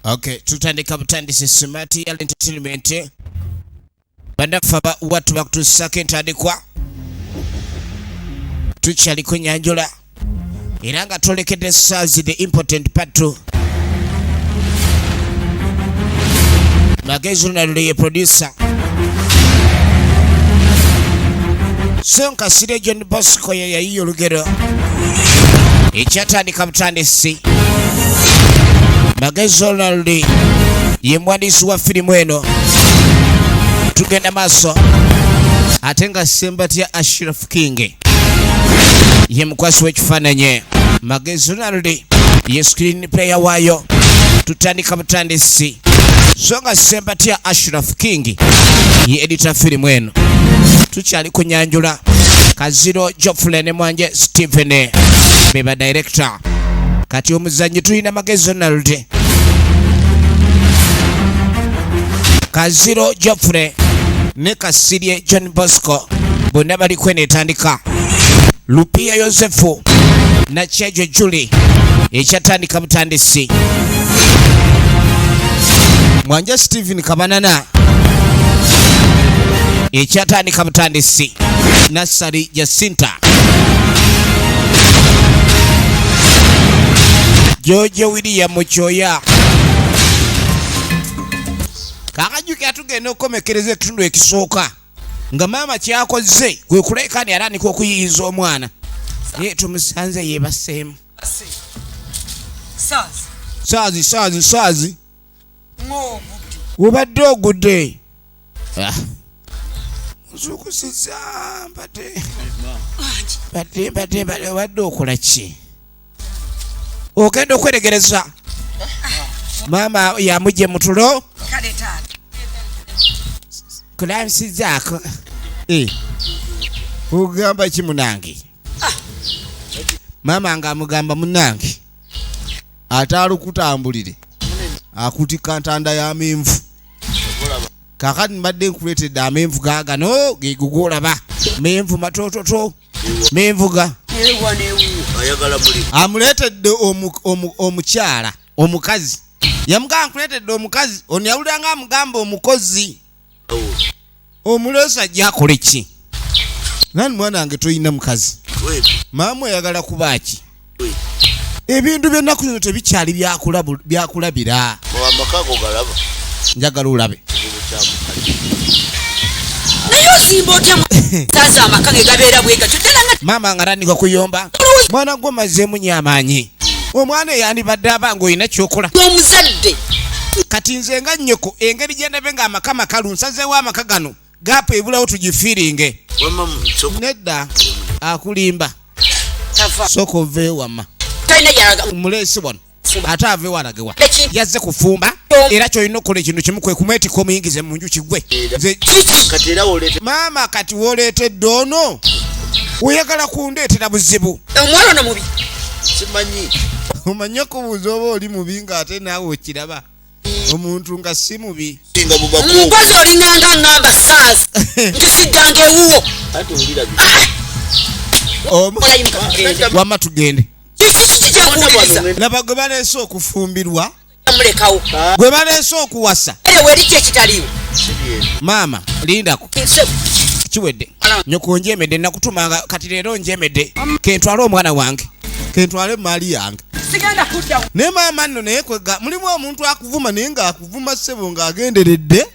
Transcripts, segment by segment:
Okay, tutandika butandisi Smart Yal Entertainment. Bannaffe aba watu bakutuusaako entandikwa, tukyali ku nyanjula era nga twolekedde Saazi the important part 2. Magezi Ronald ye producer, so Nkasire John Bosco ye yayiye olugero ekyatandika butandisi. Magezi Ronald ye muwandiisi wa firimu eno. Tugenda maaso ate nga Sembatya Ashraf King ye mukwasi w'ekifaananyi, Magezi Ronald ye screen player waayo. Tutandika butandisi, so nga Sembatya Ashraf King ye editor firimu eno. Tukyali ku nyanjula. Kaziro Geoffrey ne Mwanje Stephen beba director. Kati omuzannyi tulina Magezi Ronald, Kaziro Geoffrey ne Kasirye John Bosco, bonna bali kweno etandika. Lupia Yosefu na Kyejo Julie, ekyatandika butandisi. Mwanje Stephen Kabanana, ekyatandika butandisi. Nassali Jacinta, George William Kyoya. Kakajjukira tugenda okukomekereza ekitundu ekisooka nga maama kyakoze kwe kuleka ni atandika okuyiyiza omwana, naye tumusanze yebaseemu. Saazi saazi saazi, obadde ogudde. Ah. Nzuukusiza, mbadde mbadde mbadde mbadde. Obadde okola ki? Ogenda okweregereza maama yamugye mu tulo. Kulabisizaako. Eh, ogamba ki munange? Maama nga amugamba, munange, ate alukutambulire akutikka ntanda y'amenvu. Kakati mbadde nkuleetedde amenvu gaagano, gegugolaba menvu matototo, menvu ga Amuleetedde omukyala omukazi. Yamugamba, nkuleetedde omukazi. Ono yawulira nga amugamba omukozi. Omuleesi ajja akole ki? Nani mwana wange, toyina mukazi? Maama oyagala kuba ki? Ebintu by'ennaku zino tebikyali byakulabira. Njagala olabe. Naye ozimba otya saaza amaka ge gabeera bwe gatyo ddala nga Maama nga atandika kuyomba, mwana gwe mazeemu nyo amaanyi. Omwana eyandibadde aba ng'olina kyokola Omuzadde. Kati nze nga nnyoko, engeri gye ndabe ng'amaka makalu, nsazeewo amaka gano gap ebulawo tugifiiringe. Nedda, akulimba. Sooka oveewo wamma. Talina gyalaga. Muleesi wano ate aveewo alagewa? Yazze kufumba, era kyolina okukola ekintu kimu kwe kumwetikka omuyingize mu nju kigwe. Nze maama, kati woleetedde ono oyagala kundeetera buzibu. Omuwala ono mubi. Simanyi. Omanyi okubuuza oba oli mubi ng'ate naawe okiraba omuntu nga si mubi. Mukozi olinganga ngamba saazi nti siddanga ewuwo. Wamma tugende. Kiki kyenkuwuliriza? Laba gwe baleese okufumbirwa. Mulekawo. Gwe baleese okuwasa. Ere weri ki ekitaliiwo? Maama, lindako, kiwedde. Nyoko njemedde, nakutumanga, kati leero njemedde. Kentwale omwana wange, kentwale emaali yange. Sigenda kudda. Naye maama nno, naye kwega mulimu omuntu akuvuma, naye ng'akuvuma ssebo ng'agenderedde,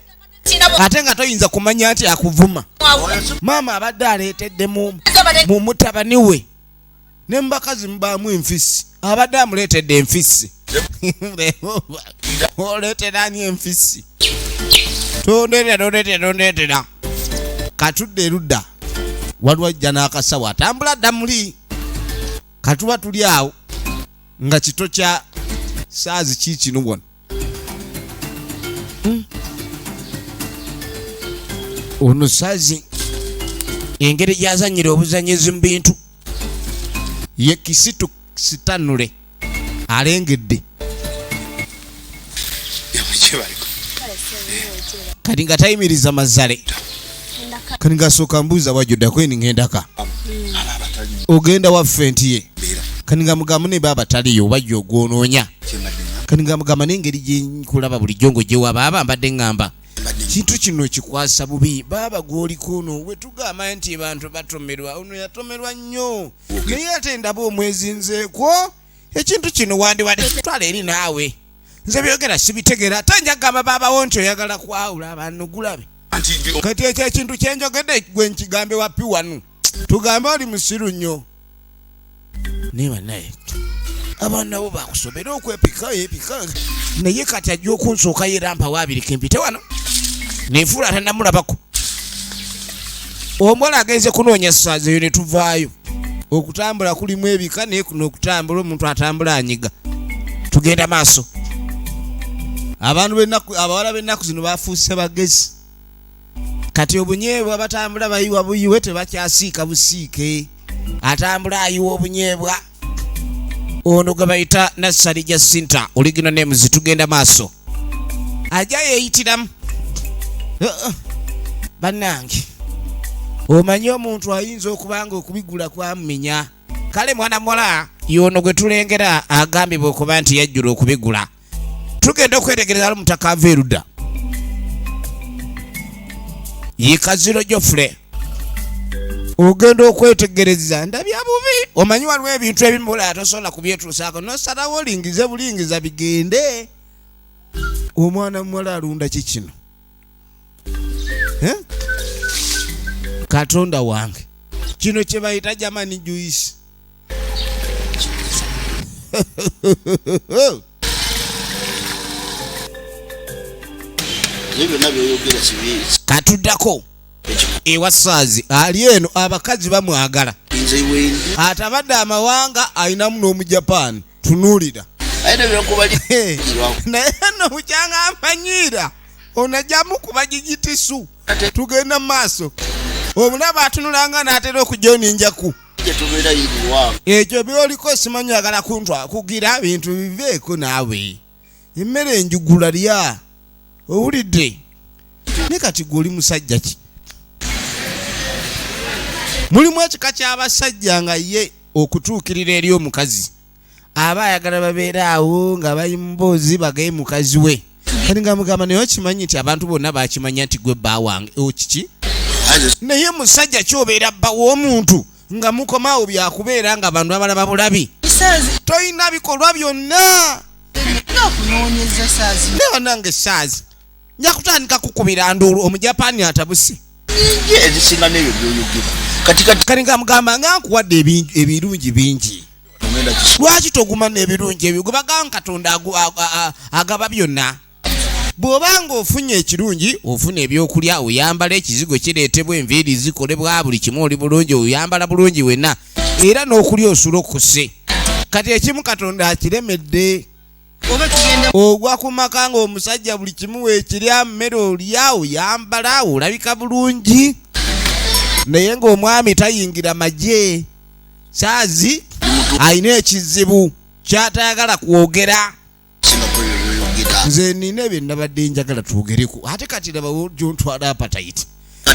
ate nga toyinza kumanya nti akuvuma. Maama abadde aleetedde mu mutabani we, ne mubakazi mubaamu enfisi, abadde amuleetedde enfisi. Oleeterani enfisi? Tondeetera, tondeetera, tondeetera. Katudde erudda, waliwo ajja n'akasawo, atambula dda muli. Katuba tuli awo nga kito kya saazi kiikino wano. Ono saazi engeri gyazanyira obuzanyizi mu bintu ye Kisitu Sitanule alengedde. Kati nga tayimiriza mazale, kati ngaasooka mbuuza, wajjuddako eni ŋŋendaka ogenda waffe nti ye. Kati nga mugambu ne baaba taliyo, bajja ogwonoonya. Kati nga mugamba n'engeri gye nkulaba bulijjo ng'ojjewa baaba, mbadde ŋŋamba kintu kino kikwasa bubi baaba gw'oliko ono. We tugamba nti bantu batomerwa, ono yatomerwa nnyo, naye ate ndaba omwezinzeekwo ekintu kino wandiwadde twala eri naawe. Nze byogera sibitegera, ate nja kugamba baabawo nti oyagala kwawula abantu gulabe. Kati ekyo ekintu kyenjogedde gwe nkigambe wapi wano? Tugambe oli musiru nnyo. Naye bannaye abaana nabo bakusobera okwepika epika, naye kati ajja okunsookayo era mpawo abiri kempite wano nefuula atanamulabako. Omuwala agenze kunoonya saazi eyo ne tuvaayo. Okutambula kulimu ebika, naye kuno okutambula omuntu atambula anyiga. Tugenda maaso. Abantu b'ennaku, abawala b'ennaku zino bafuuse bagezi. Kati obunyeebwa batambula bayiwa buyiwe, tebakyasiika busiike, atambula ayiwa obunyeebwa. Ono gwe bayita Nassali Jacinta, original names. Tugenda maaso, ajja yeeyitiramu. Bannange, omanyi omuntu ayinza okuba nga okubigula kwamumenya. Kale mwana muwala yono gwe tulengera agambibwa okuba nti yajjula okubigula. Tugenda okwetegereza ali omutaka ava erudda ye Kaziro Jofule. Ogenda okwetegereza ndabya bubi. Omanyi waliwo ebintu ebimu bulala tosobola kubyetuusaako, nosalawo olingize bulingiza bigende. Omwana muwala alunda ki kino? Eh? Katonda wange, kino kye bayita Germany juice. Naye byonna byoyogera kibi. Katuddako ewa Saazi ali eno, abakazi bamwagala. Nze wendi. Atabadde amawanga alinamu n'Omujapaani, tunuulira. Aye nebyokuba. Naye nno bukyanga amanyiira onajjamu kuba gigitisu. Tugenda mu maaso, omulaba atunulanga n'atera okujja oninjaku. Gyetubeera yiriwa? Ekyo byoliko simanyi, oyagala kuntwa kugira bintu biveeko naawe. Emmere enjugula lya owulidde, ne kati gwe oli musajja ki? Mulimu ekika ky'abasajja nga ye okutuukirira eri omukazi aba ayagala babeere awo nga bali mu mboozi, bagaye mukazi we. Kati nga mugamba, naye okimanyi nti abantu bonna bakimanya nti gwe bba wange? Okiki naye musajja kyobeera bba w'omuntu nga mukomaawo byakubeera nga bantu abalaba bulabi, toyina bikolwa byonna. Okunoonyeza Saazi. Naye bannange, Saazi nja kutandika kukubira nduulu. Omujapani atabuse. Nyingi ezisinga n'ebyo byoyogera kati kati. Kati nga mugamba nga nkuwadde ebirungi bingi. Ogenda kisi. Lwaki toguma n'ebirungi ebyo gwe bagamba? Katonda agaba byonna. Bw'oba nga ofunye ekirungi, ofuna ebyokulya, oyambala, ekizigo kireetebwa, enviiri zikolebwa, buli kimu oli bulungi, oyambala bulungi wenna, era n'okulya osula okkuse. Kati ekimu Katonda akiremedde. Oba tugenda. Ogwa ku maka ng'omusajja buli kimu weekirya, mmere olya, oyambala, olabika bulungi, naye ng'omwami tayingira magye. Saazi alina ekizibu kyatayagala kwogera. Singako ebyo byoyogera. Nze nina ebyo nabadde njagala twogereku, ate kati laba gyontwala appetite.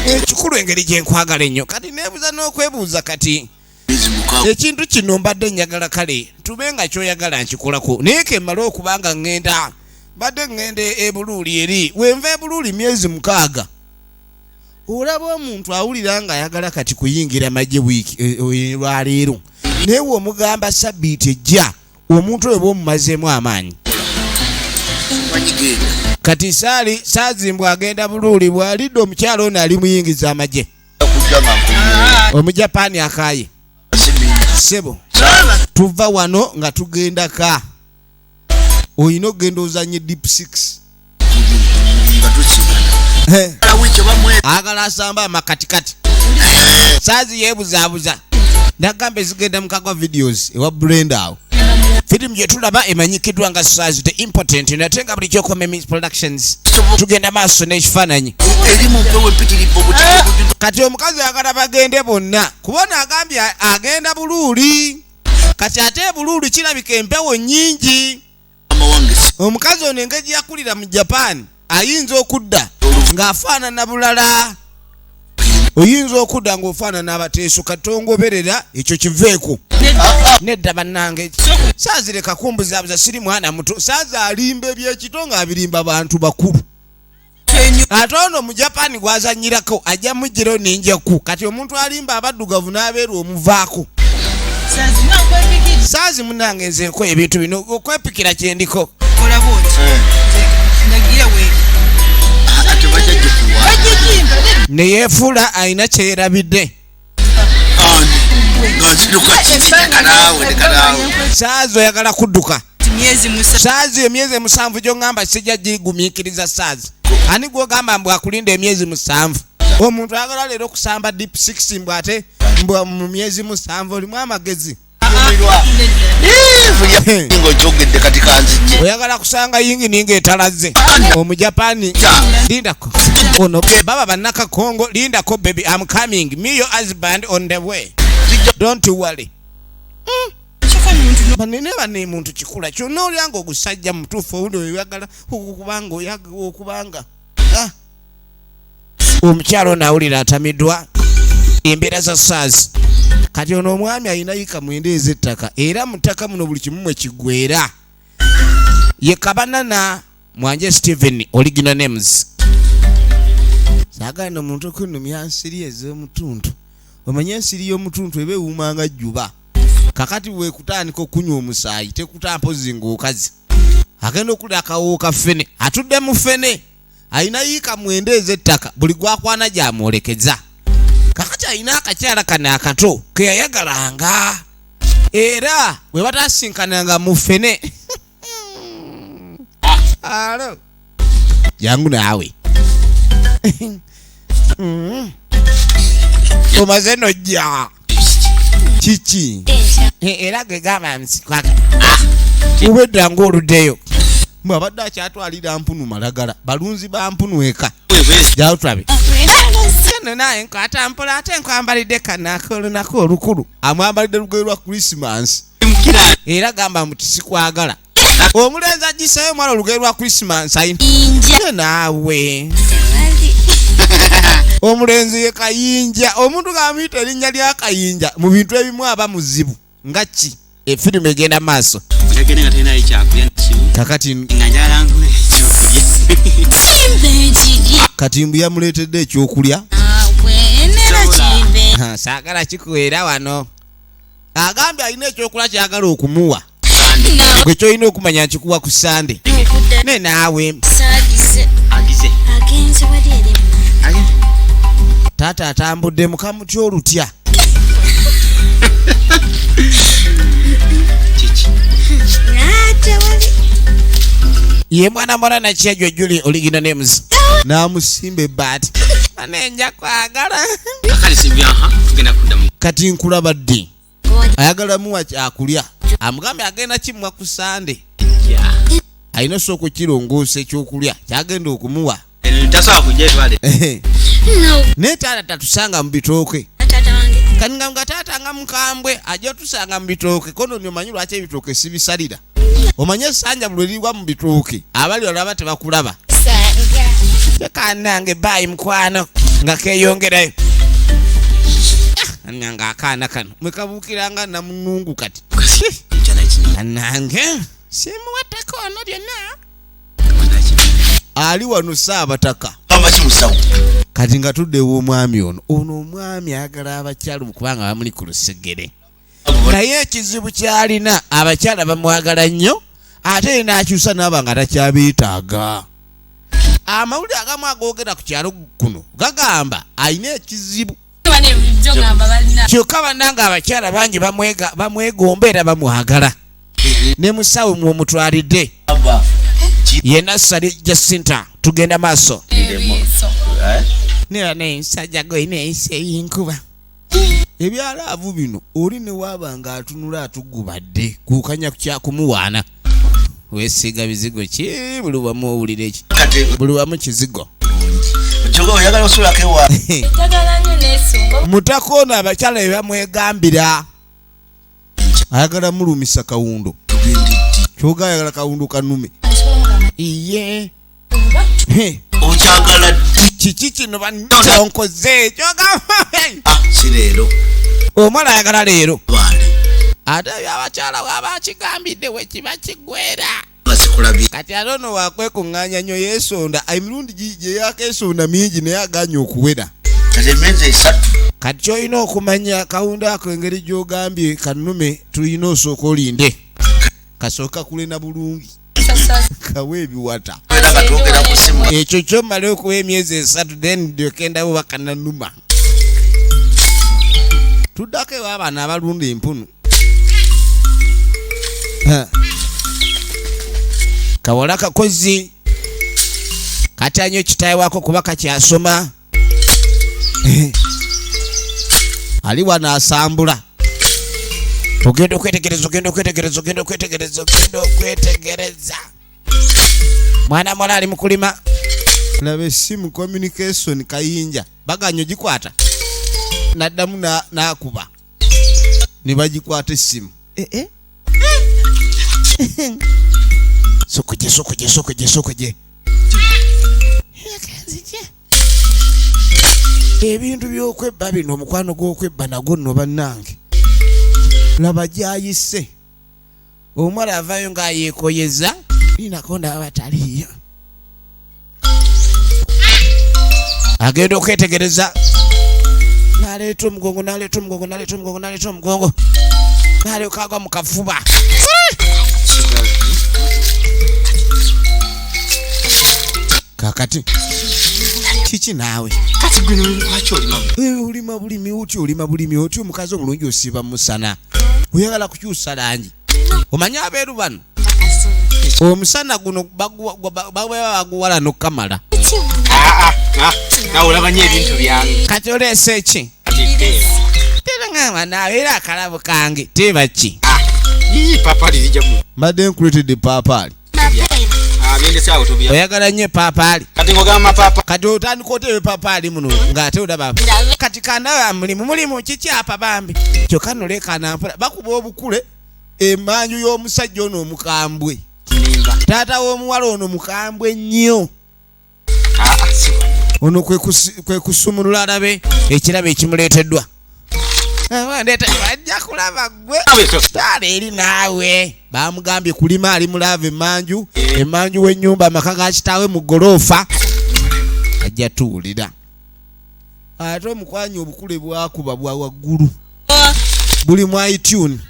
Ekikulu engeri gyenkwagala ennyo, kati neebuuza n'okwebuuza kati Myezi 6. Ekintu kino mbadde njagala kale tube nga kyoyagala nkikolako, naye kemmale okuba nga ŋŋenda, mbadde ŋŋenda ebuluuli eri wenva ebuluuli myezi 6. Olaba omuntu awulira ng'ayagala kati kuyingira magye wiiki lwaleero, naye weomugamba sabbiiti ejja, omuntu oyo bwomumazeemu amaanyi. Manyi genda. Kati saali saazimbwa agenda buluuli, bw'alidde omukyalo ono ali muyingiza amagye. Kujja nga nkomyewo. Omujapaani akaaye. Si mingi. Sebo, tuva wano nga tugenda ka olina okugenda ozanye deep six. Nga tusigana wiiki oba Agala asamba amakatikati. Saazi yeebuzaabuza, nagamba ezigenda mukagwa videos ewa Brenda awo. Firimu gye tulaba emanyikiddwa nga Saazi the Important, nate nga bulijjo Comemi Productions. Tugenda maaso n'ekifaananyi. Eri mu mpewo empitirivu obutiko. Kati omukazi ayagala bagende bonna, kubona agambye agenda Buluuli. Kati ate ebuluuli kirabika empewo nnyingi. Amawanga. Omukazi ono engeri yakulira mu Japan ayinza okudda ng'afaanana bulala. Oyinza okudda ng'ofaanana abateeso katongoberera ekyo kiveeko. Nedda bannange, saazireka kumbuzaabuza, siri mwana muto. Saazi alimba ebyekito ng'abirimba bantu bakulu. Ate ono mu Japani gwazanyirako ajja mugirayo ninjaku. Kati omuntu alimba abaddugavu n'abeera omuvaako. Saazi munange, nze nkola ebintu bino okwepikira kyendiko. Neyefuula alina kyeyerabidde. Saazi oyagala kudduka. Saazi emyezi 7 gyongamba sijja gigumiikiriza. Saazi ani gwogamba mbu akulinda emyezi 7? Omuntu ayagala leero okusamba deep 6 mbw ate mbw mu myezi 7. Olimu amagezi? Oyagala kusanga yingini ng'etalaze Omujapani. Lindako ono baba bannakakongo, lindako baby, I'm coming, me your husband on the way, don't worry. Banene bane muntu kikula kyonna olyanga ogusajja mutuufu owuli oyagala okubanga okubanga omukyalo ono awulira atamiddwa embeera za saazi. Kati ono omwami alina yika 9 ez'ettaka, era mu ttaka muno buli kimu mwe kiggweera. Ye Kabanana Mwanje Steven, original names. Saagala no muntu okunumya nsiri ez'omutuntu. Omanye ensiri y'omutuntu eba ewuuma nga jjuba. Kakati bwekutandika okunywa omusaayi tekuta mpozi ng'okazi. Agenda okulya akawoowo ka ffene, atudde mu ffene. Alina yiika 9 ez'ettaka, buli gwakwana gyamwolekeza. Kakati alina akakyala kano akato ke yayagalanga, era bwe batasinkananga mu ffene. Alo. Jangu naawe. Omaze nojja. Kiki? Era ge gamba nsikwaka. Ubedda ng'oluddeyo. Mwe abadde akyatwalira mpunu malagala, balunzi ba mpunu eka. Jawo tulabe. Kano naye nkwata mpola ate nkwambalidde kano ak'olunaku olukulu. Amwambalidde lugoye lwa Christmas. Era gamba mbu sikwagala. Omulenzi agiseeyo mwala olugoye lwa Christmas ayina. Naawe. Omulenzi ye Kayinja. Omuntu ng'amuyita erinnya lya Kayinja mu bintu ebimu aba muzibu nga ki? Efirimu egenda maaso. Kakati kati mbu yamuleetedde ekyokulya. Saagala kikuweera wano. Agambye alina ekyokulya ky'ayagala okumuwa. Gwe ky'olina okumanya nkikuwa ku Sande. Ne naawe. Taata atambudde mukamutya olutya. Ye mwana mwana nakyejjo Julie original names. N'amusimba ebbaati. Anenja kwagala. Kati nkulaba ddi? Ayagala muwa kyakulya. Amugambye agenda kimuwa ku Sande. Alina osooka okukirongoosa ekyokulya kyagenda okumuwa. Naye taata tatusanga mu bitooke. Kati nga taata nga mukambwe ajja tusanga mu bitooke. Kono nyo omanyi lwaki ebitooke sibisalira? Omanye essanja buli lirigwa mu bitooke abali olaba tebakulaba. Kanange baayi mukwano nga keeyongerayo. Nga akaana kano mwe kabuukiranga namunungu kati. Kanange simuwattako ono lyonna. Ali wano Ssaabataka. Kati nga tudde ew'omwami ono. Ono omwami ayagala abakyala kubanga bamuli ku lusegere. Naye ekizibu ky'alina abakyala bamwagala nnyo ate n'akyusa n'aba nga takyabeetaaga. Amawulire agamu agoogera ku kyalo kuno gagamba alina ekizibu. Kyokka bannange abakyala bangi bamwegomba era bamwagala. Ne musawo mw'omutwalidde. Yenna Sali Jacinta tugenda maaso. Nera n'ensajja gw'olina ensi ey'enkuba. Ebyalaavu bino oli ne waaba ng'atunula atugubadde kuukanya kya kumuwaana. Weesiiga bizigo ki buli wamu owulira eki? Buli wamu kizigo. Mutaka ono abakyala be bamwegambira. Ayagala mulumisa kawundo. Kyoga ayagala kawundo kanume. Iye. Okyagala ddi? Kiki kino bankyonkoze kyogamba? Si leero. Omuwala ayagala leero. Baale. Ate ebyabakyala bwaba akigambidde wekiba kiggwera. Nga sikulabye. Kati ate ono wakwekuŋŋaanya nnyo, yeesonda emirundi gye yakeesonda mingi naye aganye okuwera. Kati emyezi 3. Kati kyolina okumanya kawunda ako engeri gy'ogambye kannume, tulina osooka olinde kasooka kulena bulungi kawe ebiwata. Era nga twogera ku simu. Ekyo kyomala okuwa emyezi 3, then ndyokendawo bakananuma. Tuddako ewa abaana abalunda empunu. Ha. Kawala kakozi katya nnyo kitaawe waako kuba kakyasoma. Ali wano asambula. Ogenda okwetegereza, ogenda okwetegereza, ogenda okwetegereza, ogenda okwetegereza. Mwana muwala ali mu kulima. Laba essimu communication kayinja baganya ogikwata, naddamu n'akuba ne bagikwata essimu. Eh, eh. Sokuje, sokuje, sokuje, sokuje. Nzije. Ebintu by'okwebba bino, omukwano gw'okwebba nagwo nno bannange. Laba gy'ayise omuwala avaayo ng'ayeekoyeza linako ndaba bataliiyo. Agenda okwetegereza n'aleeta omugongo, n'aleeta omugongo, n'aleeta omugongo, n'aleeta omugongo, n'alyoka agwa mu kafuba. Kakati kiki naawe? Kati gwe lwaki olima? Olima bulimi otya? Olima bulimi otya? Omukazi omulungi osiiba musana, oyagala kukyusa langi. Omanyi abeeru bano omusana guno baguwa baguwala nokukamala. Nawe olaba nnyo ebintu byange. Kati oleese ki? Kati teeba. Tera ngamba naawe era akalabo kange teeba ki? Ii, paapaali zijja mu. Mbadde nkuleetedde paapaali. Byendese awo tobya. Oyagala nnyo epaapaali. Kati ng'ogamba mapaapa. Kati otandika oteba epaapaali muno ng'ate olaba kati kanawe mulimu mulimu kikyapa bambi, kyokka nolekaana mpola bakuba obukule emanju y'omusajja ono omukambwe. Nimba. Taata w'omuwala ono mukambwe nnyo. Si Ono kwe kusumulula alabe ekirabo ekimuleeteddwa. Ndeeta ajja kulaba gwe. Naawe so. Taala eri naawe. Bamugambye kulima ali mulaava emanju, emanju w'ennyumba amaka ga kitaawe mu ggoloofa. Ajja tuwulira. Ate omukwanyi obukule bwakuba bwa waggulu. Buli mu iTunes.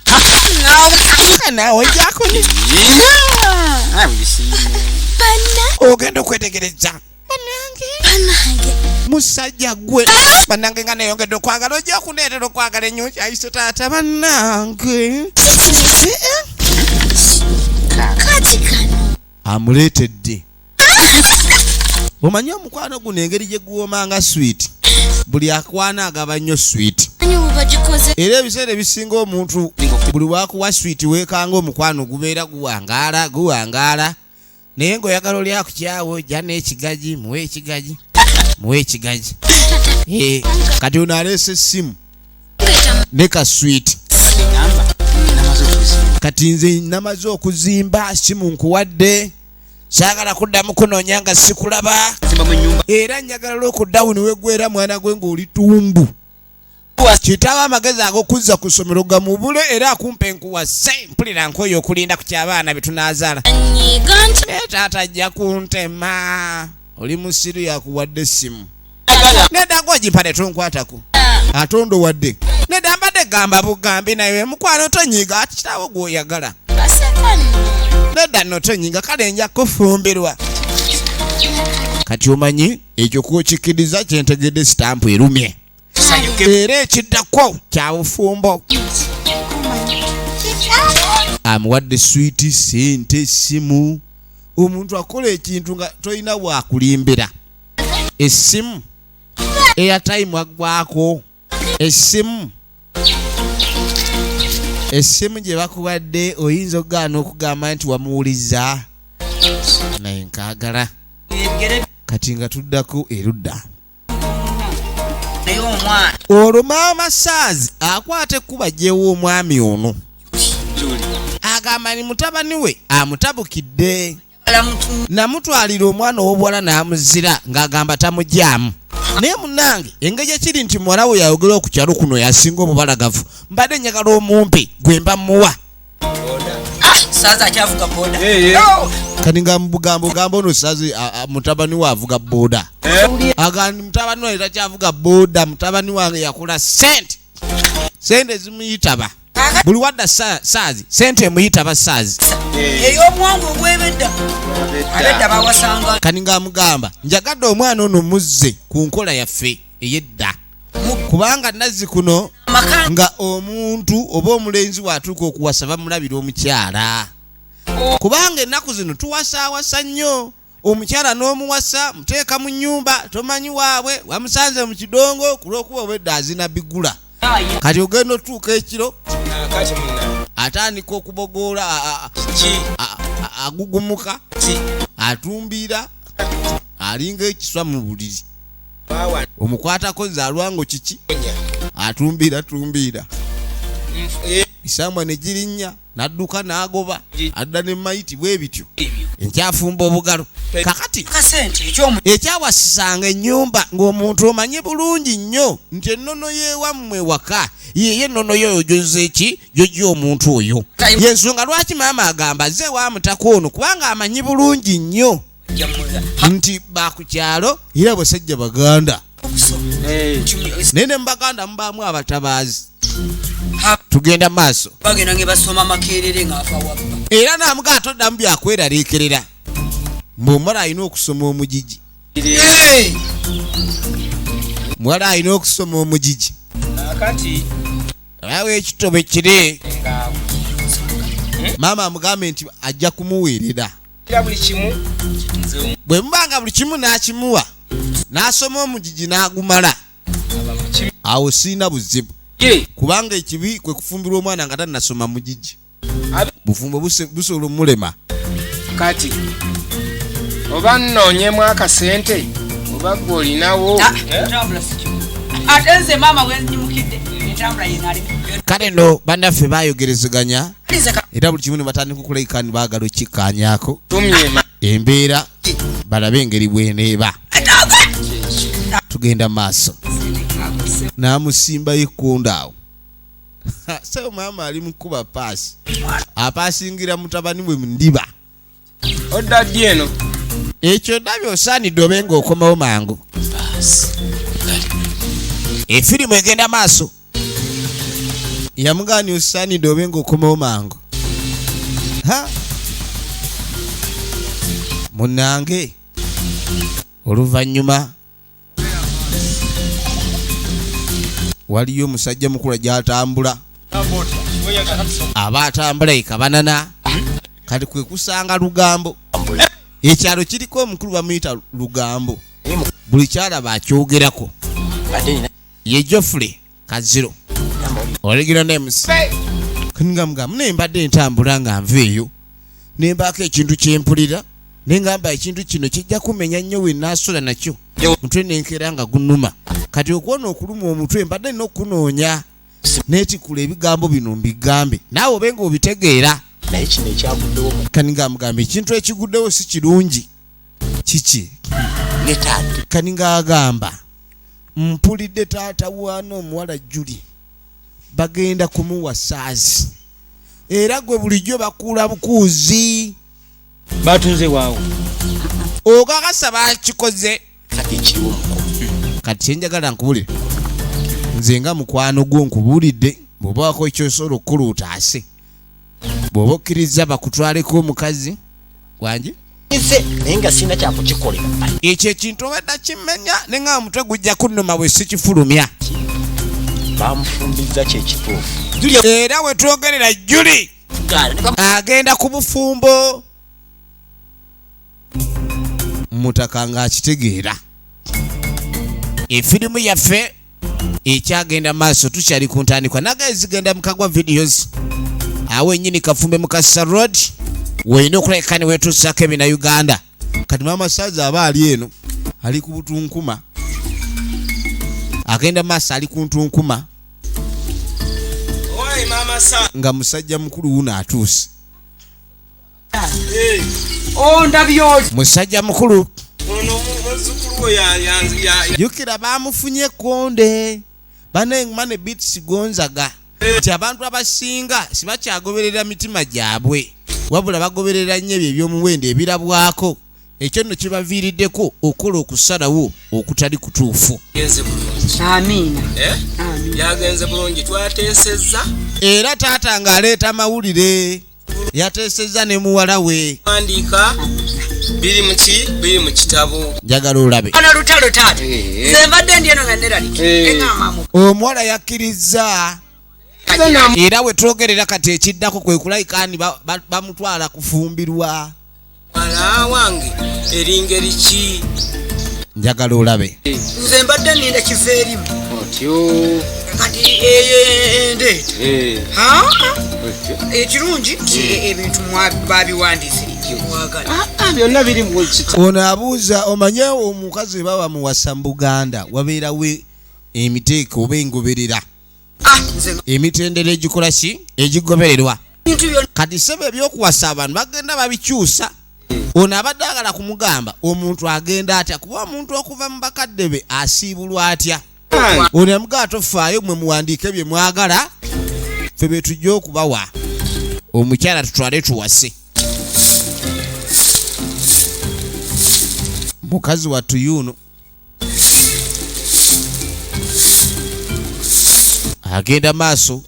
Naawe ojja kunywa. Naawe bisiime. Ogenda okwetegereza. Bannange. Musajja gwe bannange nga neyongedde okwagala, ojja kuneetera okwagala ennyo kyayise taata bannange. Kati kano. Amuleetedde. Omanyi omukwano guno engeri gye guwoomanga sweet, buli akwana agaba nnyo sweet. Manyi bwe bagikoze. Era ebiseera ebisinga omuntu buli wakuwa sweet weekanga omukwano gubeera guwangaala guwangaala, naye ng'oyagala oli akukyawo ojja n'ekigaji, muwe ekigaji, muwe ekigaji. Kati ono aleese essimu ne ka sweet. Ngamba namaze okuzimba. Kati nze namaze okuzimba, simu nkuwadde, saagala kuddamu kunoonya nga sikulaba. Zimba mu nnyumba. Era njagala olwokudawuni weggwera mwana gwe ng'oli tumbu. Kitaawe amagezi ag'okuzza ku ssomero gamubule era akumpa enkuwase mpulira nkoyo okulinda ku ky'abaana bye tunaazaala. Nyiga nti Naye taata ajja kuntema. Oli musiru yakuwadde essimu. Nedda gw'ogimpa tetunkwatako. Ate ondowadde. Nedda mbadde gamba bugambi naye mukwano tonyiga, ate kitaawo gw'oyagala. Baseka nno. Nedda nno tonyiga, kale nja kufumbirwa. Kati omanyi ekyo kw'okikkiriza kyentegedde sitampu erumye. Tusanyuke. Era ekiddako kya bufumbo. Amuwadde swiiti, sente, essimu. Omuntu akola ekintu nga tolina bwakulimbira. Essimu airtime aggwako, essimu gye bakuwadde oyinza okugaana okugamba nti wamuwuliza naye nkaagala. Kati nga tuddako erudda. Naye omwana. Olwo maama Saazi akwata ekkuba gyewa omwami ono. Julie. Agamba ni mutabani we amutabukidde. Namutwalira omwana ow'obuwala n'amuzira ng'agamba tamugyamu. Naye munnange engeri ekiri nti muwala we yayogera ku kyalo kuno yasinga omubalagavu, mbadde njagala omumpe gwe mba mmuwa. Saaza akyavuga boda. Kati nga mubugambo gamba ono Saazi mutabani we avuga boda. Agamba mutabani wange takyavuga boda, mutabani wange yakula sente, sente zimuyitaba buli wadda. Saazi sente emuyitaba Saazi. Ey'omuwango ogw'ebedda, abedda bawasanga. Kati ng'amugamba njagadde omwana ono muzze ku nkola yaffe ey'edda, kubanga nazzi kuno amaka nga omuntu oba omulenzi bw'atuuka okuwasa bamulabira omukyala, kubanga ennaku zino tuwasaawasa nnyo. Omukyala n'omuwasa muteeka mu nnyumba, tomanyi waabwe, wamusanze mu kidongo ku lw'okuba obwedda azina bigula. Kati ogenda otuuka ekiro Kati munna atandika okubogoola, ki agugumuka, ki atumbiira, alinga ekiswa mu buliri. Bawa. Omukwatako zaalwango kiki? Nya. Atumbiira tumbiira, isambwa ne girinnya n'adduka n'agoba adda ne mayiti bwe bityo enkyafumba obugalo kakati. Kasente ekyomu. Ekyawasisanga ennyumba ng'omuntu omanye bulungi nnyo nti ennono y'ewammwe waka yeyo ennono yoyo gyoze eki gyojja omuntu oyo. Yensonga lwaki maama agamba azze ewamutaka ono, kubanga amanyi bulungi nnyo nti bakukyalo era basajja Baganda, naye ne mubaganda mubaamu abatabaazi. Tugenda maaso. Bagenda nge basoma Makerere ng'ava wabba. Era namugaa toddamu byakweraliikirira mbwe omuwala alina okusoma omugigi, muwala alina okusoma omugigi. Kati Awo ekito bwe kiri. Nga Maama amugambe nti ajja kumuweerera. Era buli kimu nze Bwe mubanga buli kimu n'akimuwa n'asoma omugigi n'agumala, awo siina buzibu, ye kubanga ekibi kwe kufumbirwa omwana nga tannasoma mugigi. Bufumbo busobola omulema. Kati oba nnoonyemu akasente oba gwe olinawo. Entambula sikyo, ate nze maama wenyimukidde entambula yenali. Kale nno bannaffe bayogerezeganya Nze era buli kimu ne batandika okulayika ni baagala okikkaanyaako Tumye. embeera balabe engeri bweneeba. Tugenda maaso n'amusimbayo ekkondo awo. Sebo maama ali mukuba paasi, apaasingira mutabani we mu ndiba. Odda ddi eno? Ekyo ndabye osaanidde obe ng'okomawo mangu. Efirimu egenda maaso. Yamugaani osaanidde obe ng'okomawo mangu. Ha, munnange, oluvannyuma waliyo omusajja mukulu gyatambula, aba atambula ekabanana. Kati kwe kusanga Lugambo. Ekyalo kiriko omukulu bamuyita Lugambo, buli kyalaba akyogerako. Ye Joffrey Kaziro, original names. Kangamgamu naye mbadde ntambula nga nva eyo nembaako ekintu kyempulira, nengamba ekintu kino kijja kumenya nnyo we naasula nakyo mutwe nenkeera nga gunuma. Kati okuwona okuluma omutwe mbadde nina okukunoonya neetikula ebigambo bino mbigambe naawe obe nga obitegeera. Naye kino ekyaguddewo mu Kanigambugamba ekintu ekiguddewo si kirungi. Kiki? Ne taata. Kaninga agamba mpulidde taata waana omuwala Juli bagenda kumuwa Saazi, era gwe bulijjo bakuula bukuuzi. Batunze waawo. Okakasa bakikoze? Kati ekiriwo muko Kati kyenjagala nkubulire nze nga mukwano gwo, nkubuulidde, bw'oba wako ekyosobola okukola otaase, bw'oba okkiriza bakutwaleko omukazi wange. Nze naye nga sirina kyakukikolera. Ekyo ekintu obadda kimenya ne nga omutwe gujja kunnuma bwe sikifulumya. Bamufumbiza kyekituufu. Era we twogerera Juli agenda ku bufumbo mutaka ng'akitegeera. Efirimu yaffe ekyagenda maaso, tukyali ku ntandikwa nagaye zigenda mukagwa videos awo enyini Kafumbe Mukasa Road weina okulabika ne wetuusako ebina Uganda. Kati maama Saazi aba ali eno ali ku butunkuma, agenda maaso ali ku ntunkuma. Owaayi maama sa Nga musajja mukulu wuno atuuse. Ondabye oli. Musajja mukulu. Ono muzzukulu we Jjukira bamufunye konde banengmane Beats Gonzaga nti abantu abasinga sibakyagoberera mitima gyabwe, wabula bagoberera nnyo ebyo ebyomuwendo ebirabwako. Ekyo nno kibaviiriddeko okukola okusalawo okutali kutuufu. Yagenze bulungi. Amiina. Eh? Amiina. Yagenze bulungi, twateesezza. Era taata ng'aleeta mawulire, yateesezza ne muwala we. Wandiika biri mu ki, biri mu kitabo. Njagala olabe. Ono lutalo taata. Eh. Nze mbadde ndi eno nga neralike. Eh. Eŋŋamba mu. Omuwala yakkirizza, era we twogerera kati ekiddako kwe kulayika ni bamutwala kufumbirwa. Wala wange eri ngeri ki? Njagala olabe. Nze mbadde nninda kiva erimu. Otyo. Kati eyo endeeta. Eh. Ha? Otyo. Ekirungi nti ebintu babiwandiise mwagala. Ah, byonna biri mu kitabo. Ono abuuza, omanye omukazi bwe baba muwasa mu Buganda wabeerawo emiteeko oba engoberera, Ah, nze emitendera egikola ki, egigobererwa. Ebintu byonna. Kati sebe ebyokuwasa abantu bagenda babikyusa. Ono abadde agala kumugamba omuntu agenda atya, kuba omuntu okuva mu bakadde be asiibulwa atya. Ono yamugamba tofaayo, mwe muwandiike bye mwagala, ffe be tujja okubawa omukyala tutwale tuwase. Mukazi wattu yuno agenda maaso,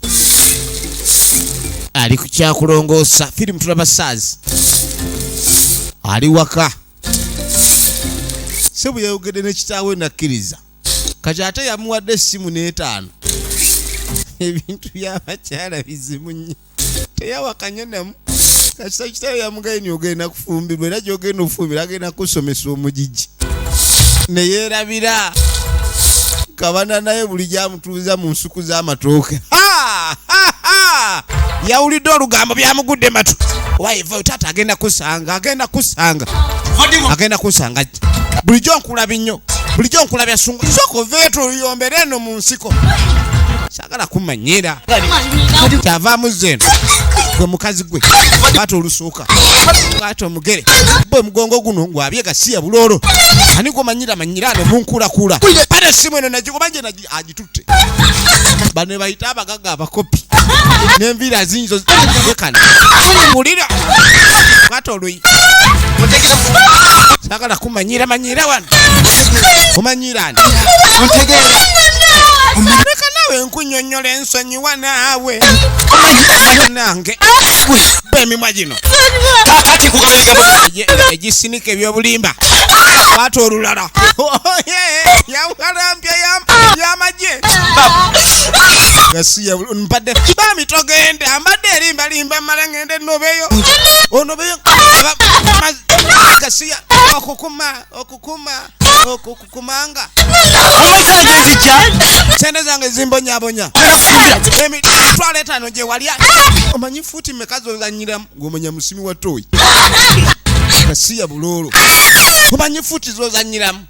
ali ku kyakulongoosa firimu. Tulaba saazi ali waka, se bwe yayogedde ne kitaawe nakkiriza. Kati ate yamuwadde essimu n'etaano. Ebintu by'abakyala bizibu nnyo, teyawakanya namu. Kasita kitaawe yamugaye ni ogenda kufumbirwa, era gyogenda okufumbirwa agenda kusomesa omugigi, neyeerabira kabana naye buli gyamutuuza mu nsuku z'amatooke. Ha! Ha! Ha! Yawulidde olugambo, byamugudde matu. Waiva taata agenda kusanga, agenda kusanga, agenda kusanga. Bulijjo nkulabye nnyo, bulijjo nkulabya sungu. Sooka oveetu oluyombere eno mu nsiko, saagala kumanyira. Kyavaamu zeno gwe mukazi gwe bwata olusooka, bwata omugere bwe mugongo guno ngwabye gasiya buloolo. Ani gwomanyira manyira ano munkulakula bane essimu eno nagikuba nje agitutte. Bano bayite abagaga abakopi n'enviiri azinzo lekana wulira bwata oluyi. Saagala kumanyira manyira wano, omanyira ani? Leka naawe nkunyonnyola ensonyiwa naawe nange emimwa gino egisinika ebyobulimba. Kwata olulala yawalampya y'amagye gasiya. Mpadde bami togenda, mbadde erimbalimba mala ngende nobeyo onobeyo gasiya okukuma okukuma okukumanga sente zange zimbonyabonya emitwalo 5 gye walya. Omanyi fuuti mmeka zozanyiramu ng'omanya musimi wa toyi gasiya buloolo? Omanyi fuuti zozanyiramu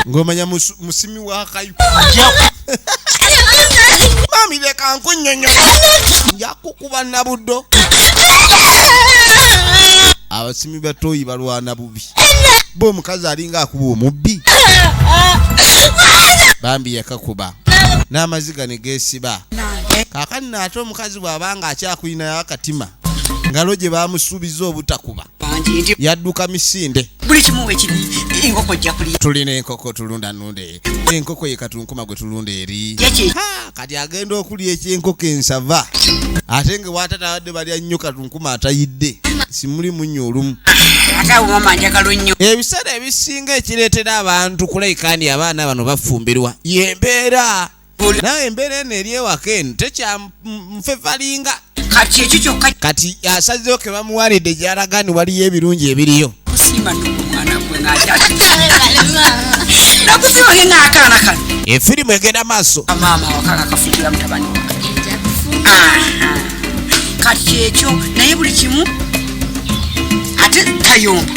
ng'omanya musimi wa kayu? Mami leka nkunnyonnyola, nja kukuba nabuddo. Abasimi ba toyi balwana bubi bo. Omukazi alinga akuba omubbi bambi yakakuba n'amaziga ne geesiba. Kaakati naate omukazi bw'abanga akyakulinayo akatima ngalo gye bamusuubiza obutakuba, Bangi ndi yadduka misinde. Buli kimu wekiri, enkoko ojja kulya. Tulina enkoko tulunda nunde, enkoko ye katunkuma gwe tulunda eri. Yaki? Ha, kati agenda okulya ekyenkoko ensava, ate nga waatata abadde balya nnyo katunkuma atayidde simuli munnyo olumu. Ate awo mama njagala nnyo. Ebiseera ebisinga ekireetera abantu kulayika ndi abaana bano bafumbirwa yembeera, nawe embeera eno eri ewaka eno tekyamufevalinga. Kati ekyo kyokka. Kati asazeewo ke bamuwalidde gyalaga ni waliyo ebirungi ebiriyo. Kusiima nno omwana gwe nakusiima ge ngaakaana kano. Efirimu egenda maaso. Maama awaka kafumbira mutabani wange. Aha. Kati ekyo naye buli kimu ate tayomba.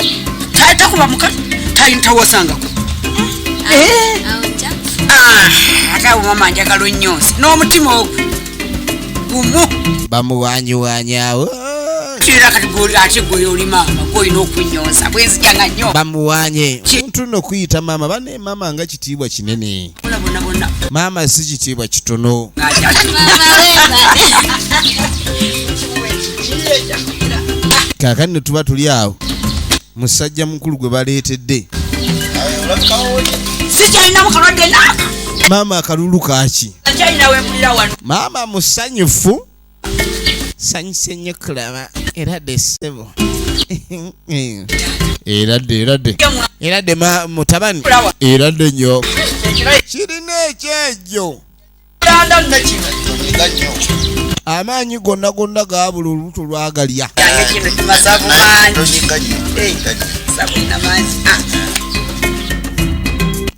Takuba mukazi, tawasangako. Ah, ate awo mama njagala nnyo nsi n'omutima ogwo gumu. Bamuwanyiwanyawo. Era kati gwe ate gwe oli maama gwolina okunyonsa bwenzija nga nnyo. Bamuwanye omuntu nno okuyita maama bane maama nga kitiibwa kinene. Bona bonna bonna. Maama si kitiibwa kitono. Kaakati ne tuba tuli awo musajja mukulu gwe baleetedde. Sikyalinamu kalwadde naaka. Maama akalulu kaaki? Nkyalina wempulira wano. Maama musanyufu. Sanyuse nnyo kulaba era dde ssebo. Era dde era dde. Era dde mutabani. Era dde nnyo. Kirina ekyejjo. Amaanyi gonna gonna gaabula olubuto lwagalya.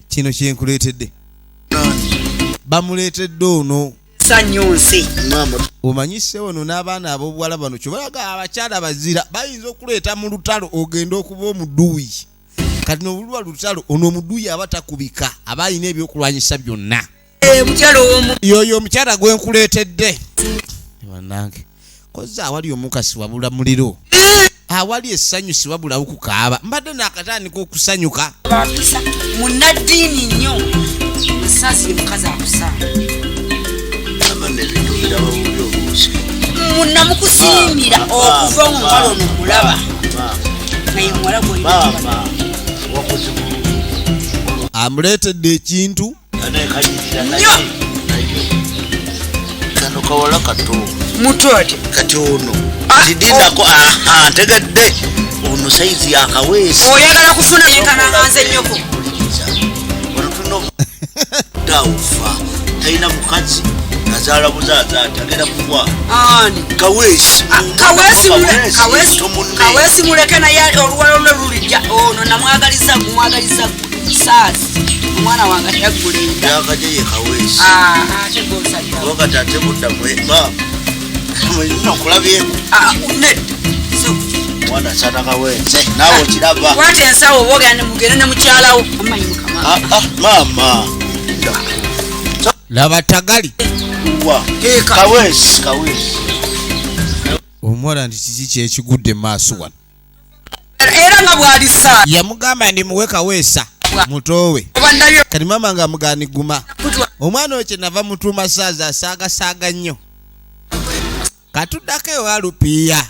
Kino kyenkuleetedde. Bamuleetedde ono. Sanyunsi. Omanyi ssebo n'abaana ab'obuwala bano kyobalaga abakyala bazira bayinza okuleeta mu lutalo ogenda okuba omuduuyi. Kati n'obulwa lutalo ono omuduuyi aba takubika aba alina ebyokulwanyisa byonna. Yoyo omukyala gwe nkuleetedde. Bannange kozza awali omukasi wabula muliro. Awali essanyu si wabulawo kukaaba. Mbadde naakatandika okusanyuka. Munnaddiini nnyo. Musaasire mukazi akusaana. Munnamukusiimira okuva omuwala ono mulaba. Naye muwala gw'olina. Amuleetedde ekintu. Nnyo. Kano kawala kato. Muto ati. Kati ono. Tidindako aha ntegedde. Ono sayizi ya kaweesi. Oyagala kufuna yenkana nga nze nnyoko. Wano tulina dawufa. Talina mukazi. Azaala buzaaza ati agenda kuwa. Ani? Kaweesi. Kaweesi mule, Kaweesi, Kaweesi muleke naye oluwalo lwe lulijja. Ono namwagaliza gumwagaliza saasi. Omwana wange yaggula enda. Yakaje ye Kaweesi. Ate gw'osalira. Wakati ate budda mwe, ba. Mulina okulabyeko. Nedda. Mwana asana Kaweesi. Naawe okiraba. Kwata ensawo oba ogenda mugende ne mukyalawo. Amanyi mukama. Maama. Laba tagali. Wa. Kaweesi, Kaweesi. Omuwala nti kiki kyekigudde mu maaso wano? Era nga bw'alisa. Yamugamba ndi muwe Kaweesa mutoowe. Kati maama nga amugaana guma. Omwana oyo kye nava mutuuma saaza asaagasaaga nnyo. Katuddako ewa Lupiiya.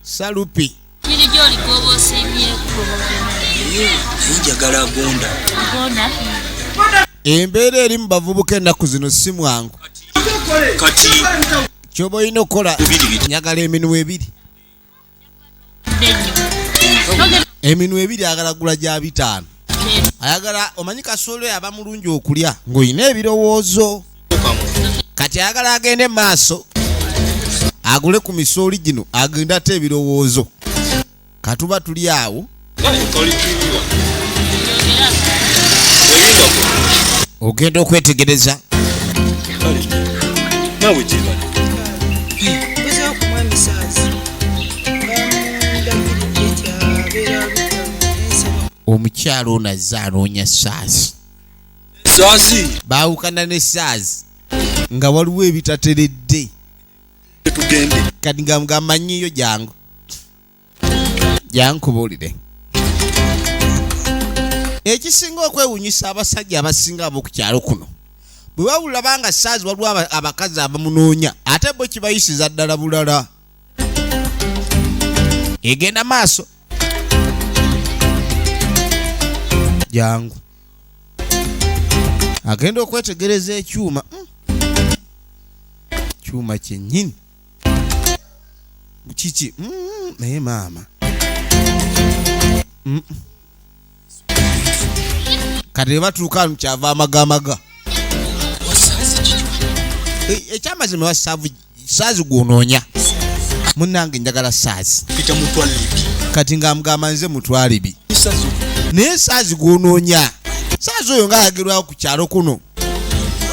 Salupi. Kiri gy'oli gw'oba osiimyeko. Njagala gonda. Gonda. Embeera eri mu bavubuka ennaku zino si mwangu. Kati ky'oba olina okukola njagala eminwe ebiri. Eminwe ebiri ayagala gula gya 5. Ayagala omanyi kasolo aba mulungi okulya ng'olina ebirowoozo. Kati ayagala agende mu maaso agule ku misooli gino agende ate ebirowoozo. Katuba tuli awo. Ogenda okwetegereza. Omukyalo ono azze anoonya Saazi. Saazi? Baawukana ne Saazi nga waliwo ebitateredde. Tugende. Kati nga ngamanyiyo jangu. Jankubuulire. Ekisinga okwewuunyisa abasajja abasinga ab'oku kyalo kuno bwe bawulira banga Saazi waliwo abakazi abamunoonya ate bo kibayisiza ddala bulala. Egenda maaso. Jangu. Agenda okwetegereza ekyuma. Kyuma kyennyini. Kiki? Naye maama. Kati batuuka mu kyava amagamaga. Ekyamazima wa Saazi gw'onoonya. Munnange njagala Saazi. Peter Mutwalibi. Kati ng'amugamba nze Mutwalibi. Naye Saazi gw'onoonya. Saazi oyo ng'ayagerwako ku kyalo kuno.